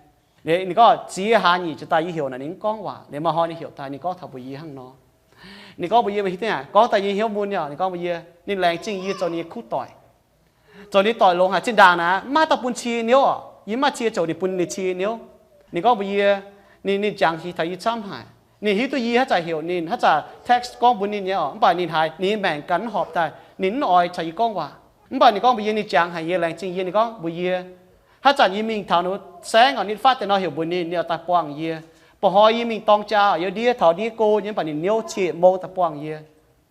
Ninh gorngv ziex hlaax nyic ziouc daaih yie heuc naaic ninh mv gorngv waac. Liuz maaih hnoi ninh heuc daaih ninh gorngv taux mbuox yie hnangv nor. Ninh gorngv mbuox yie, meih hiuv duqv aac, gorngv daaih yie hnyouv mun nyei, ninh gorngv mbuox yie, ninh laengz zingh yie zoux ninh nyei kuv doic. Zoux ninh doic longx haic, zinh ndaangc naaic mv maaih dauh bun cie niouv oc. Yie mv maaih cie ziouc ninh bun ninh cie niouv. Ninh gorngv mbuox yie, ninh, ninh jangx taux yie camv haic. Ninh hiuv duqv yie haaix zanc heuc ninh, haaix zanc text gorngv mbuox ninh nyei oc, mv baac ninh haiz ninh nyei maengc ganh mv horpc daaih, ninh mv oix caux yie gorngv waac. Mv baac ninh gorngv mbuox yie, ninh jangx haic yie, laengz zingh yie. Ninh gorngv mbuox yie, haaix zanc yie mingh taux ninh saengv oc, ninh fatv deix nor heuc mbuox ninh, ninh oix daaih buangh yie. Ba'hnoi yie mingh dorng jaa oc, yie ndiev taux ndiev go nyei, mv baac ninh niouv cie mong daaih buangh yie.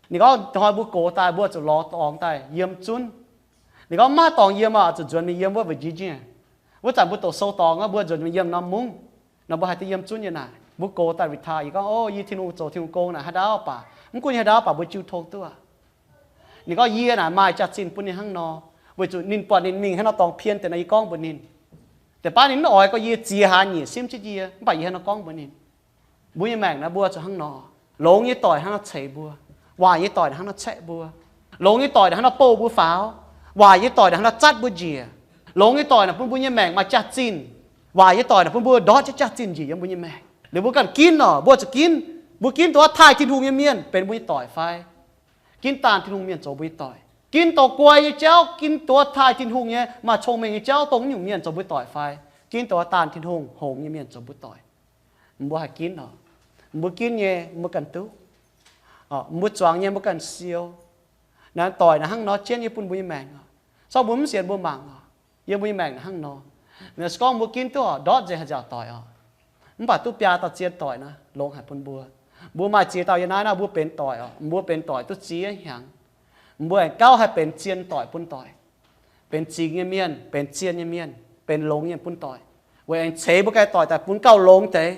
Ninh gorngv hnoi mbuo gox daaih mbuo zuqc lorz dorngx daaih yiem zunv. Ninh gorngv mv maaih dorngx yiem oc, zuqc nzuonx mingh yiem wuov Virginia. Wuov zanc mbuo doqc sou dorngx aqv, mbuo nzuonx mingh yiem norm mungv. Nor mbuo haih duqv yiem zunv nyei naaic. Mbuo gox daaih retire, yie gorngv, o, yie Tin-Hungh zoux Tin-Hungh gong naaic haaix dauh baac, mv gunv haaix dauh baac mbuo jiu tong duqv aqv. Ninh gorngv yie naaic maaih jaax-zinh bun ninh hnangv nor, weic zuqc ninh buatc ninh mingh hnangv nor dorngx pien deix nor yie gorngv mbuox ninh. Deix baav ninh mv oix gorngv yie ziex hlaax nyiec simv jienv yie, mv baac yie hnangv nor gorngv mbuox ninh. Mbuo nyei maengc naaiv mbuo zuqc hnangv nor. Longx nyei doic hnangv nor ceix mbuo. Waaic nyei doic hnangv nor caeqv mbuo. Longx nyei doic hnangv nor bouh mbuo faaux. Waaic nyei doic hnangv nor zatv mbuo njiec. Longx nyei doic naaic bun mbuo nyei maengc maaih jaax-zinh. Waaic nyei doic naaic bun mbuo ndortv jienv jaax-zinh njiec yiem mbuo nyei maengc. Liuz mbuo ganh ginv oc, mbuo zuqc ginv. Mbuo ginv dongh wuov taaih Tin-Hungh nyei mienh benx mbuo nyei doic fai? Ginv daanh Tin-Hungh mienh zoux mbuo nyei doic. Ginv dongh guai nyei jauv, ginv dongh wuov taaih Tin-Hungh nyei maaih cong-mengh nyei jauv dongh nyungc mienh zoux mbuo doic fai? Ginv dongh wuov daanh Tin-Hungh hngongx nyei mienh zoux mbuo doic. Mbuo haih ginv oc. Mbuo ginv nyei mbuo ganh duqv. Mbuo zuangx nyei mbuo ganh siou. Naaiv doic naaiv hnangv nor jienv nyei bun mbuo nyei maengc oc. Sorng mbuo mv sienx mbuo mangc oc. Yiem mbuo nyei maengc naaiv hnangv nor. Se gorngv mbuo ginv duqv oc, ndortv nzengc haaix nziaauc doic oc. Mv baac duqv biaa dauh zien doic naaiv longx haic bun mbuo. Mbuo maaih ziex dauh yie naaiv naaiv mbuo benx doic oc. Mbuo benx doic duqv ziex hnyangx. Mbuo aengx gauh haih benx zien doic bun doic. Benx zingx nyei mienh, benx zien nyei mienh, benx longx nyei bun doic. Weic aengx ceix mbuo ganh doic daaih bun gauh longx deix.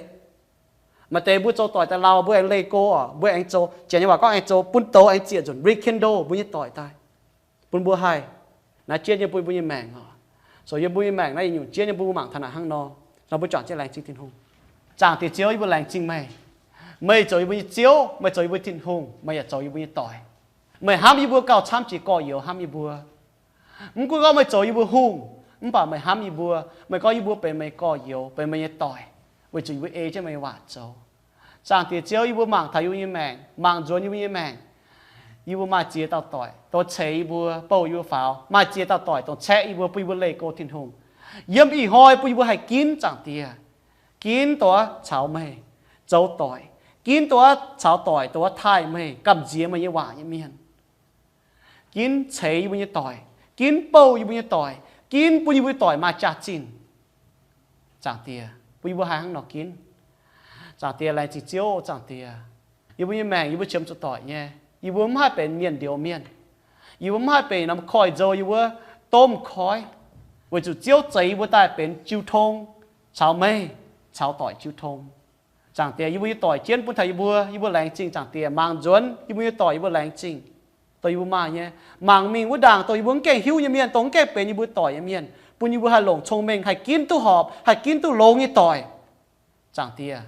Maaih deix mbuo zoux doic daaih lauh, mbuo aengx leih go oc, mbuo aengx zoux, janx nyei waac gorngv aengx zoux bun douz aengx zieqc nzunc, rekindle mbuo nyei doic daaih, bun mbuo haih Naaiv jiex nyei bun mbuo nyei maengc oc. Zoux yie mbuo nyei maengc naaiv yietc nyungc jiex nyei bun mbuo mangc taux naaic hnangv nor. Nor mbuo juangc jienv laengz zingh Tin-Hungh. Zaangc Diex Ziouv, yie mbuo laengz zingh meih. Meih zoux yie mbuo nyei Ziouv, meih zoux yie mbuo Tin-Hungh, meih yaac zoux yie mbuo nyei doic. Meih hnamv yie mbuo gauh camv jiex gorx-youz hnamv yie mbuo. Mv gunv gorngv meih zoux yie mbuo hungh, mv baac meih hnamv yie mbuo. Meih gorngv yie mbuo benx meih nyei gorx-youz, benx meih nyei doic, weic zuqc yie mbuo ei jienv meih nyei waac zoux. Zaangc Diex Ziouv, yie mbuo mangc taux yie mbuo nyei maengc, mangc nzuonx yie mbuo nyei maengc, yie mbuo maaih ziex dauh doic dongh ceix yie mbuo, bouh yie mbuo faaux, maaih ziex dauh doic dongh caeqv yie mbuo, bun yie mbuo leih go Tin-Hungh. Yiem ih hnoi bun yie mbuo haih ginv Zaangc Diex, ginv dongh wuov caux meih zoux doic, ginv dongh wuov caux doic dongh wuov taaih meih, gamh nziex meih nyei waac nyei mienh. Ginv ceix yie mbuo nyei doic, ginv bouh yie mbuo nyei doic, ginv bun yie mbuo nyei doic maaih jaax-zinh. Zaangc Diex, bun yie mbuo haih hnangv nor ginv. Zaangc Diex, laengz zingh Ziouv. Zaangc Diex, yie mbuo nyei maengc yie mbuo qiemx zuqc doic nyei. Yie mbuo mv haih benx mienh ndouz mienh. Yie mbuo mv haih benx norm koiv-nzou yie mbuo domh koiv, weic zuqc Ziouv zeix yie mbuo daaih benx jiu tong caux meih, caux doic jiu tong. Zaangc Diex, yie mbuo nyei doic jienv bun taux yie mbuo, yie mbuo laengz zingh Zaangc Diex. Mangc nzuonx yie mbuo nyei doic, yie mbuo laengz zingh dongh yie mbuo maaih nyei. Mangc mingh wuov ndaangc dongh yie mbuo mv gaengh hiuv nyei mienh, dongh mv gaengh benx yie mbuo doic nyei mienh, bun yie mbuo haih longc cong-mengh haih ginv duqv horpc, haih ginv duqv longx nyei doic. Zaangc Diex,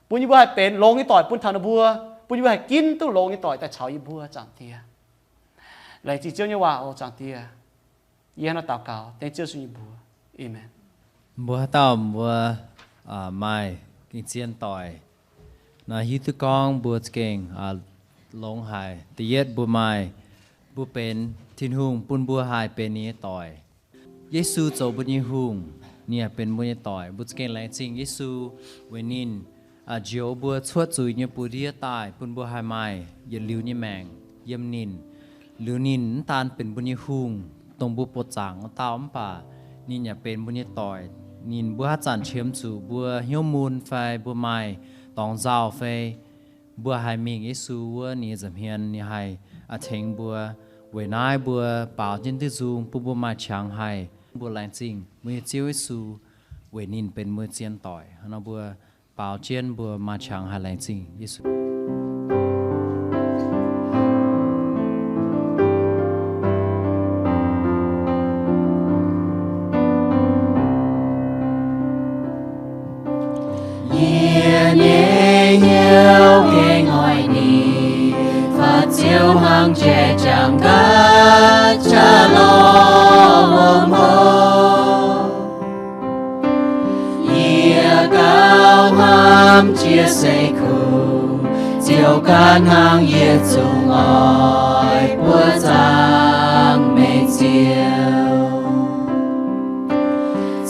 bun yie mbuo haih benx longx nyei doic bun taux ninh mbuo, bun yie mbuo haih ginv duqv longx nyei doic daaih caux yie mbuo. Zaangc Diex, laengz zingh Ziouv nyei waac oc. Zaangc Diex, yie hnangv naaiv daux gaux dengv Ziouv Yesu nyei mbuox. Aamen. Mbuo haaix dauh mbuo maaih gengh zien doic nor, hiuv duqv gorngv mbuo za'gengh longx haic. Da'yietv mbuo maaih, mbuo benx, Tin-Hungh bun mbuo haih benx ninh nyei doic. Yesu zoux mbuo nyei hungh, ninh yaac benx mbuo nyei doic. Mbuo za'gengh laengz zingh Yesu weic ninh njoux mbuo cuotv zuiz nyei buoz-ndiev daaih bun mbuo haih maaih yietc liuz nyei maengc yiem ninh. Liuz ninh mv daan benx mbuo nyei hungh, dongh mbuo buoqc zaangc wuov dauh, mv baac ninh yaac benx mbuo nyei doic. Ninh, mbuo haaix zanc qiemx zuqc mbuo hnyouv mun fai mbuo maaih dorngx nzauh fai mbuo haih mingh Yesu wuov ninh nyei nza'hmien, ninh haih tengx mbuo. Weic naaiv mbuo baaux jienv diuh nzung bun mbuo maaih qangx haih. Mbuo laengz zingh mbuo nyei Ziouv Yesu weic ninh benx mbuo zien doic. Hnangv nor mbuo baaux jienv mbuo maaih qangx haih laengz zingh Yesu. Yie nyei hnyouv gengh oix ninh, faaux Ziouv hnangv jai jangx gaax qaqv lorh hlo. Yie gauh hnamv jiex seix kuv, Ziouv ganh hnangv yie zungv oix buoqc zaangc meih Ziouv.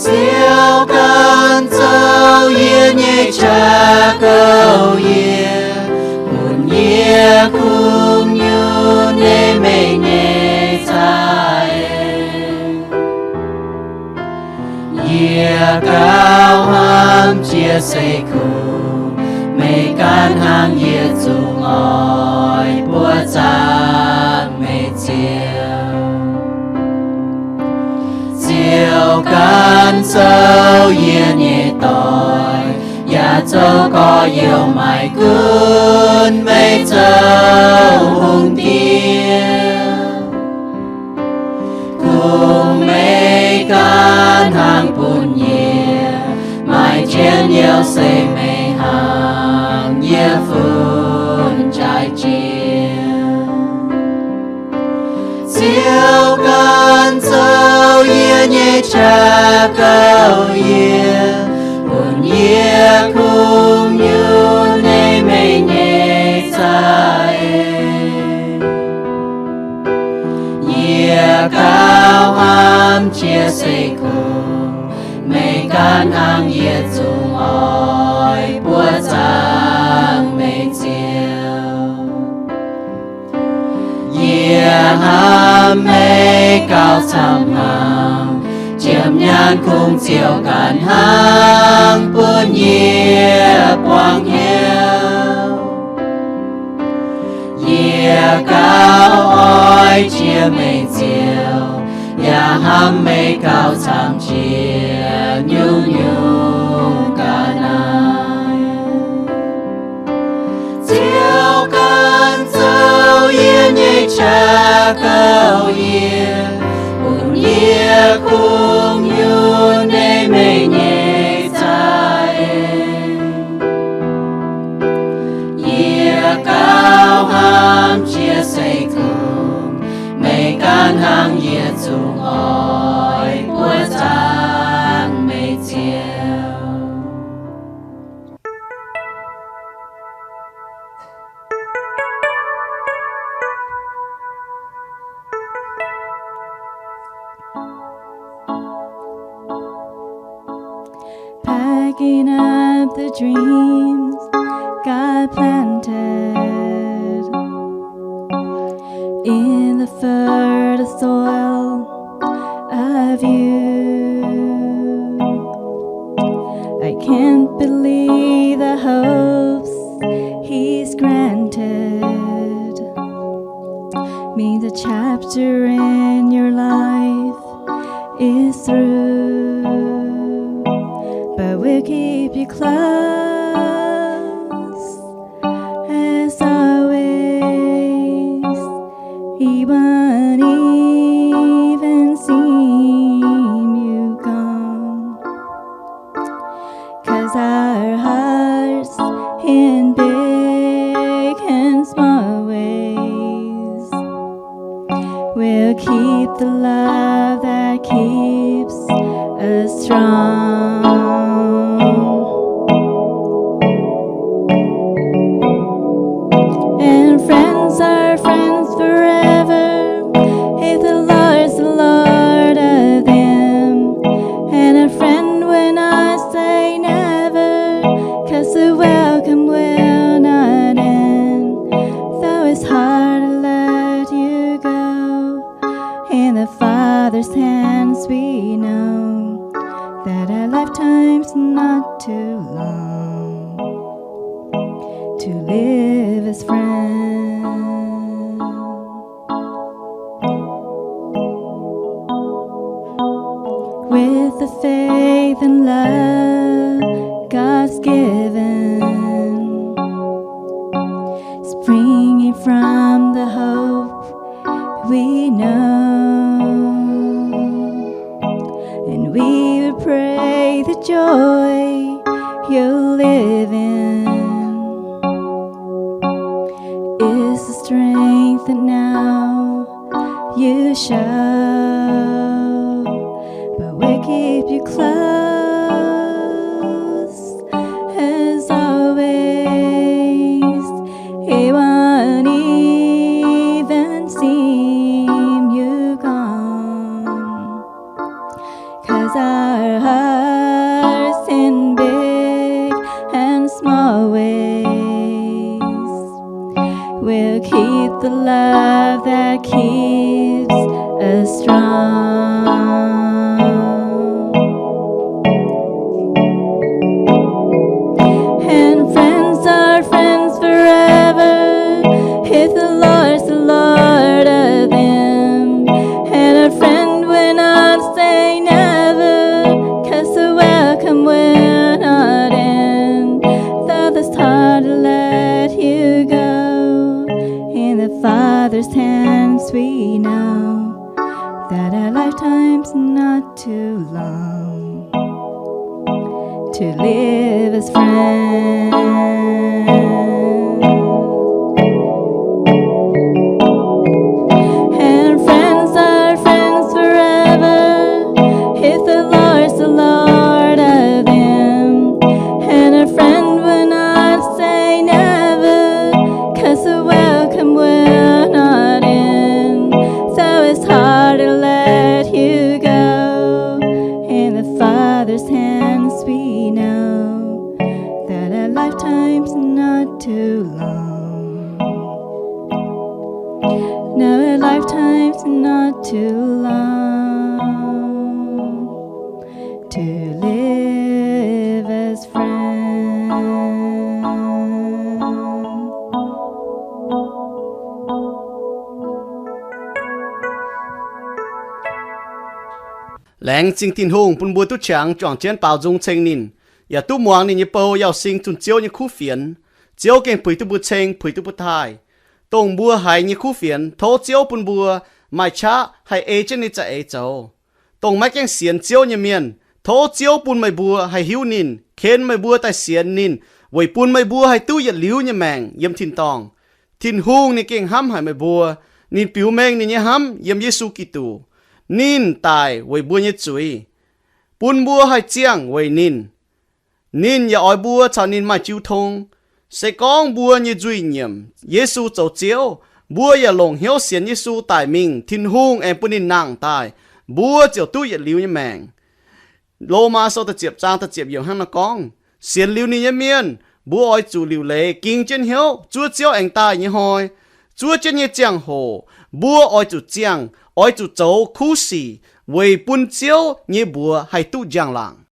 Ziouv ganh zoux yie nyei qaqv gouv yie, bun yie kungx nyunc ei meih nyei za'eix. Yie gauh hnamv jiex seix kuv, meih ganh hnangv yie zungv oix buoqc zaangc meih Ziouv. Ziouv ganh zoux yie nyei doic, yaac zoux gorx-youz, maiv gunv meih zoux hungh diex. Kungx meih ganh hnangv bun yie maaih jienv youh se meih hnangv yie fun jaaix jiex. Ziouv ganh zoux yie nyei qaqv gouv yie, bun yie kungx nyunc ei meih nyei za'eix. Yie gauh hnamv jiex seix kuv, meih ganh hnangv yie zungv oix buoqc zaangc meih Ziouv. Yie hnamv meih gauh camv hnyangx, jiem nyaanh kungx Ziouv ganh hnangv bun yie buangh hnyouv. Yie gauh oix jiex meih Ziouv, yaac hnamv meih gauh camv jiex nyungc-nyungc ga'naaiv. Ziouv ganh zoux yie nyei qaqv gouv yie, Waking up the dreams God planted in the fertile soil of you. I can't believe the hopes He's granted me. The chapter in your life is through, but we'll keep you close as always. He won't even seem you gone. 'Cause our hearts in big and small ways will keep the love that keeps us strong. And friends are friends forever if the Lord's the Lord of them. And a friend will not say never, 'cause the welcome will not end. Though it's hard to let you go, in the Father's hands we know that our lifetime's not too long to live as friends. With the faith and love God's given, springing from the hope we know. And we would pray the joy you'll live in is the strength that now you show. But we keep you close as always. He won't even seem you gone. 'Cause our hearts in big and small ways will keep the love that keeps us strong. And friends are friends forever if the Lord's the Lord of them. And a friend will not say never, 'cause the welcome will not end. Though it's hard to let you go, in the Father's hands we know that our lifetime's not too long to live as friends. And friends are friends forever if the Lord's the Lord of them. And a friend will not say never, 'cause the welcome will not end. Though it's hard to let you go, in the Father's hands we know that our lifetime's not too long. No, our lifetime's not too long to live as friends. Laengz zingh Tin-Hungh bun mbuo duqv qangx juangc jienv baaux nzung ceng ninh, yaac duqv muangx ninh nyei bou yauh sing zunh Ziouv nyei kuv fienx. Ziouv gengh puix duqv mbuo ceng, puix duqv mbuo taaih. Dongh mbuo haiz nyei kuv fienx, tov Ziouv bun mbuo maaih qaqv haih ei jienv ninh za'eix zoux. Dongh maiv gaengh sienx Ziouv nyei mienh, tov Ziouv bun meih mbuo haih hiuv ninh, ken meih mbuo daaih sienx ninh, weic bun meih mbuo haih duqv yietc liuz nyei maengc yiem tin-dorngh. Tin-Hungh ninh gengh hnamv haic meih mbuo. Ninh biux mengh ninh nyei hnamv yiem Yesu Giduc. Ninh daic weic mbuo nyei zuiz, bun mbuo haih ziangh weic ninh. Ninh yaac oix mbuo caux ninh maaih jiu tong. Se gorngv mbuo nyei nzuih nyiemc Yesu zoux Ziouv, mbuo yaac longc hnyouv sienx Yesu daic mingh, Tin-Hungh aengx bun ninh nangh daaih, mbuo ziouc duqv yietc liuz nyei maengc. Lomaa Sou da'ziepc zaang da'ziepc yiemc hnangv naaiv gorngv, Sienx liuz ninh nyei mienh, mbuo oix zuqc liuc leiz ging jienv hnyouv zuov Ziouv aengx daaih nyei hnoi. Zuov jienv nyei ziangh hoc mbuo oix zuqc ziangh, oix zuqc zoux kuv sic weic bun Ziouv nyei mbuox haih duqv njang-laangc.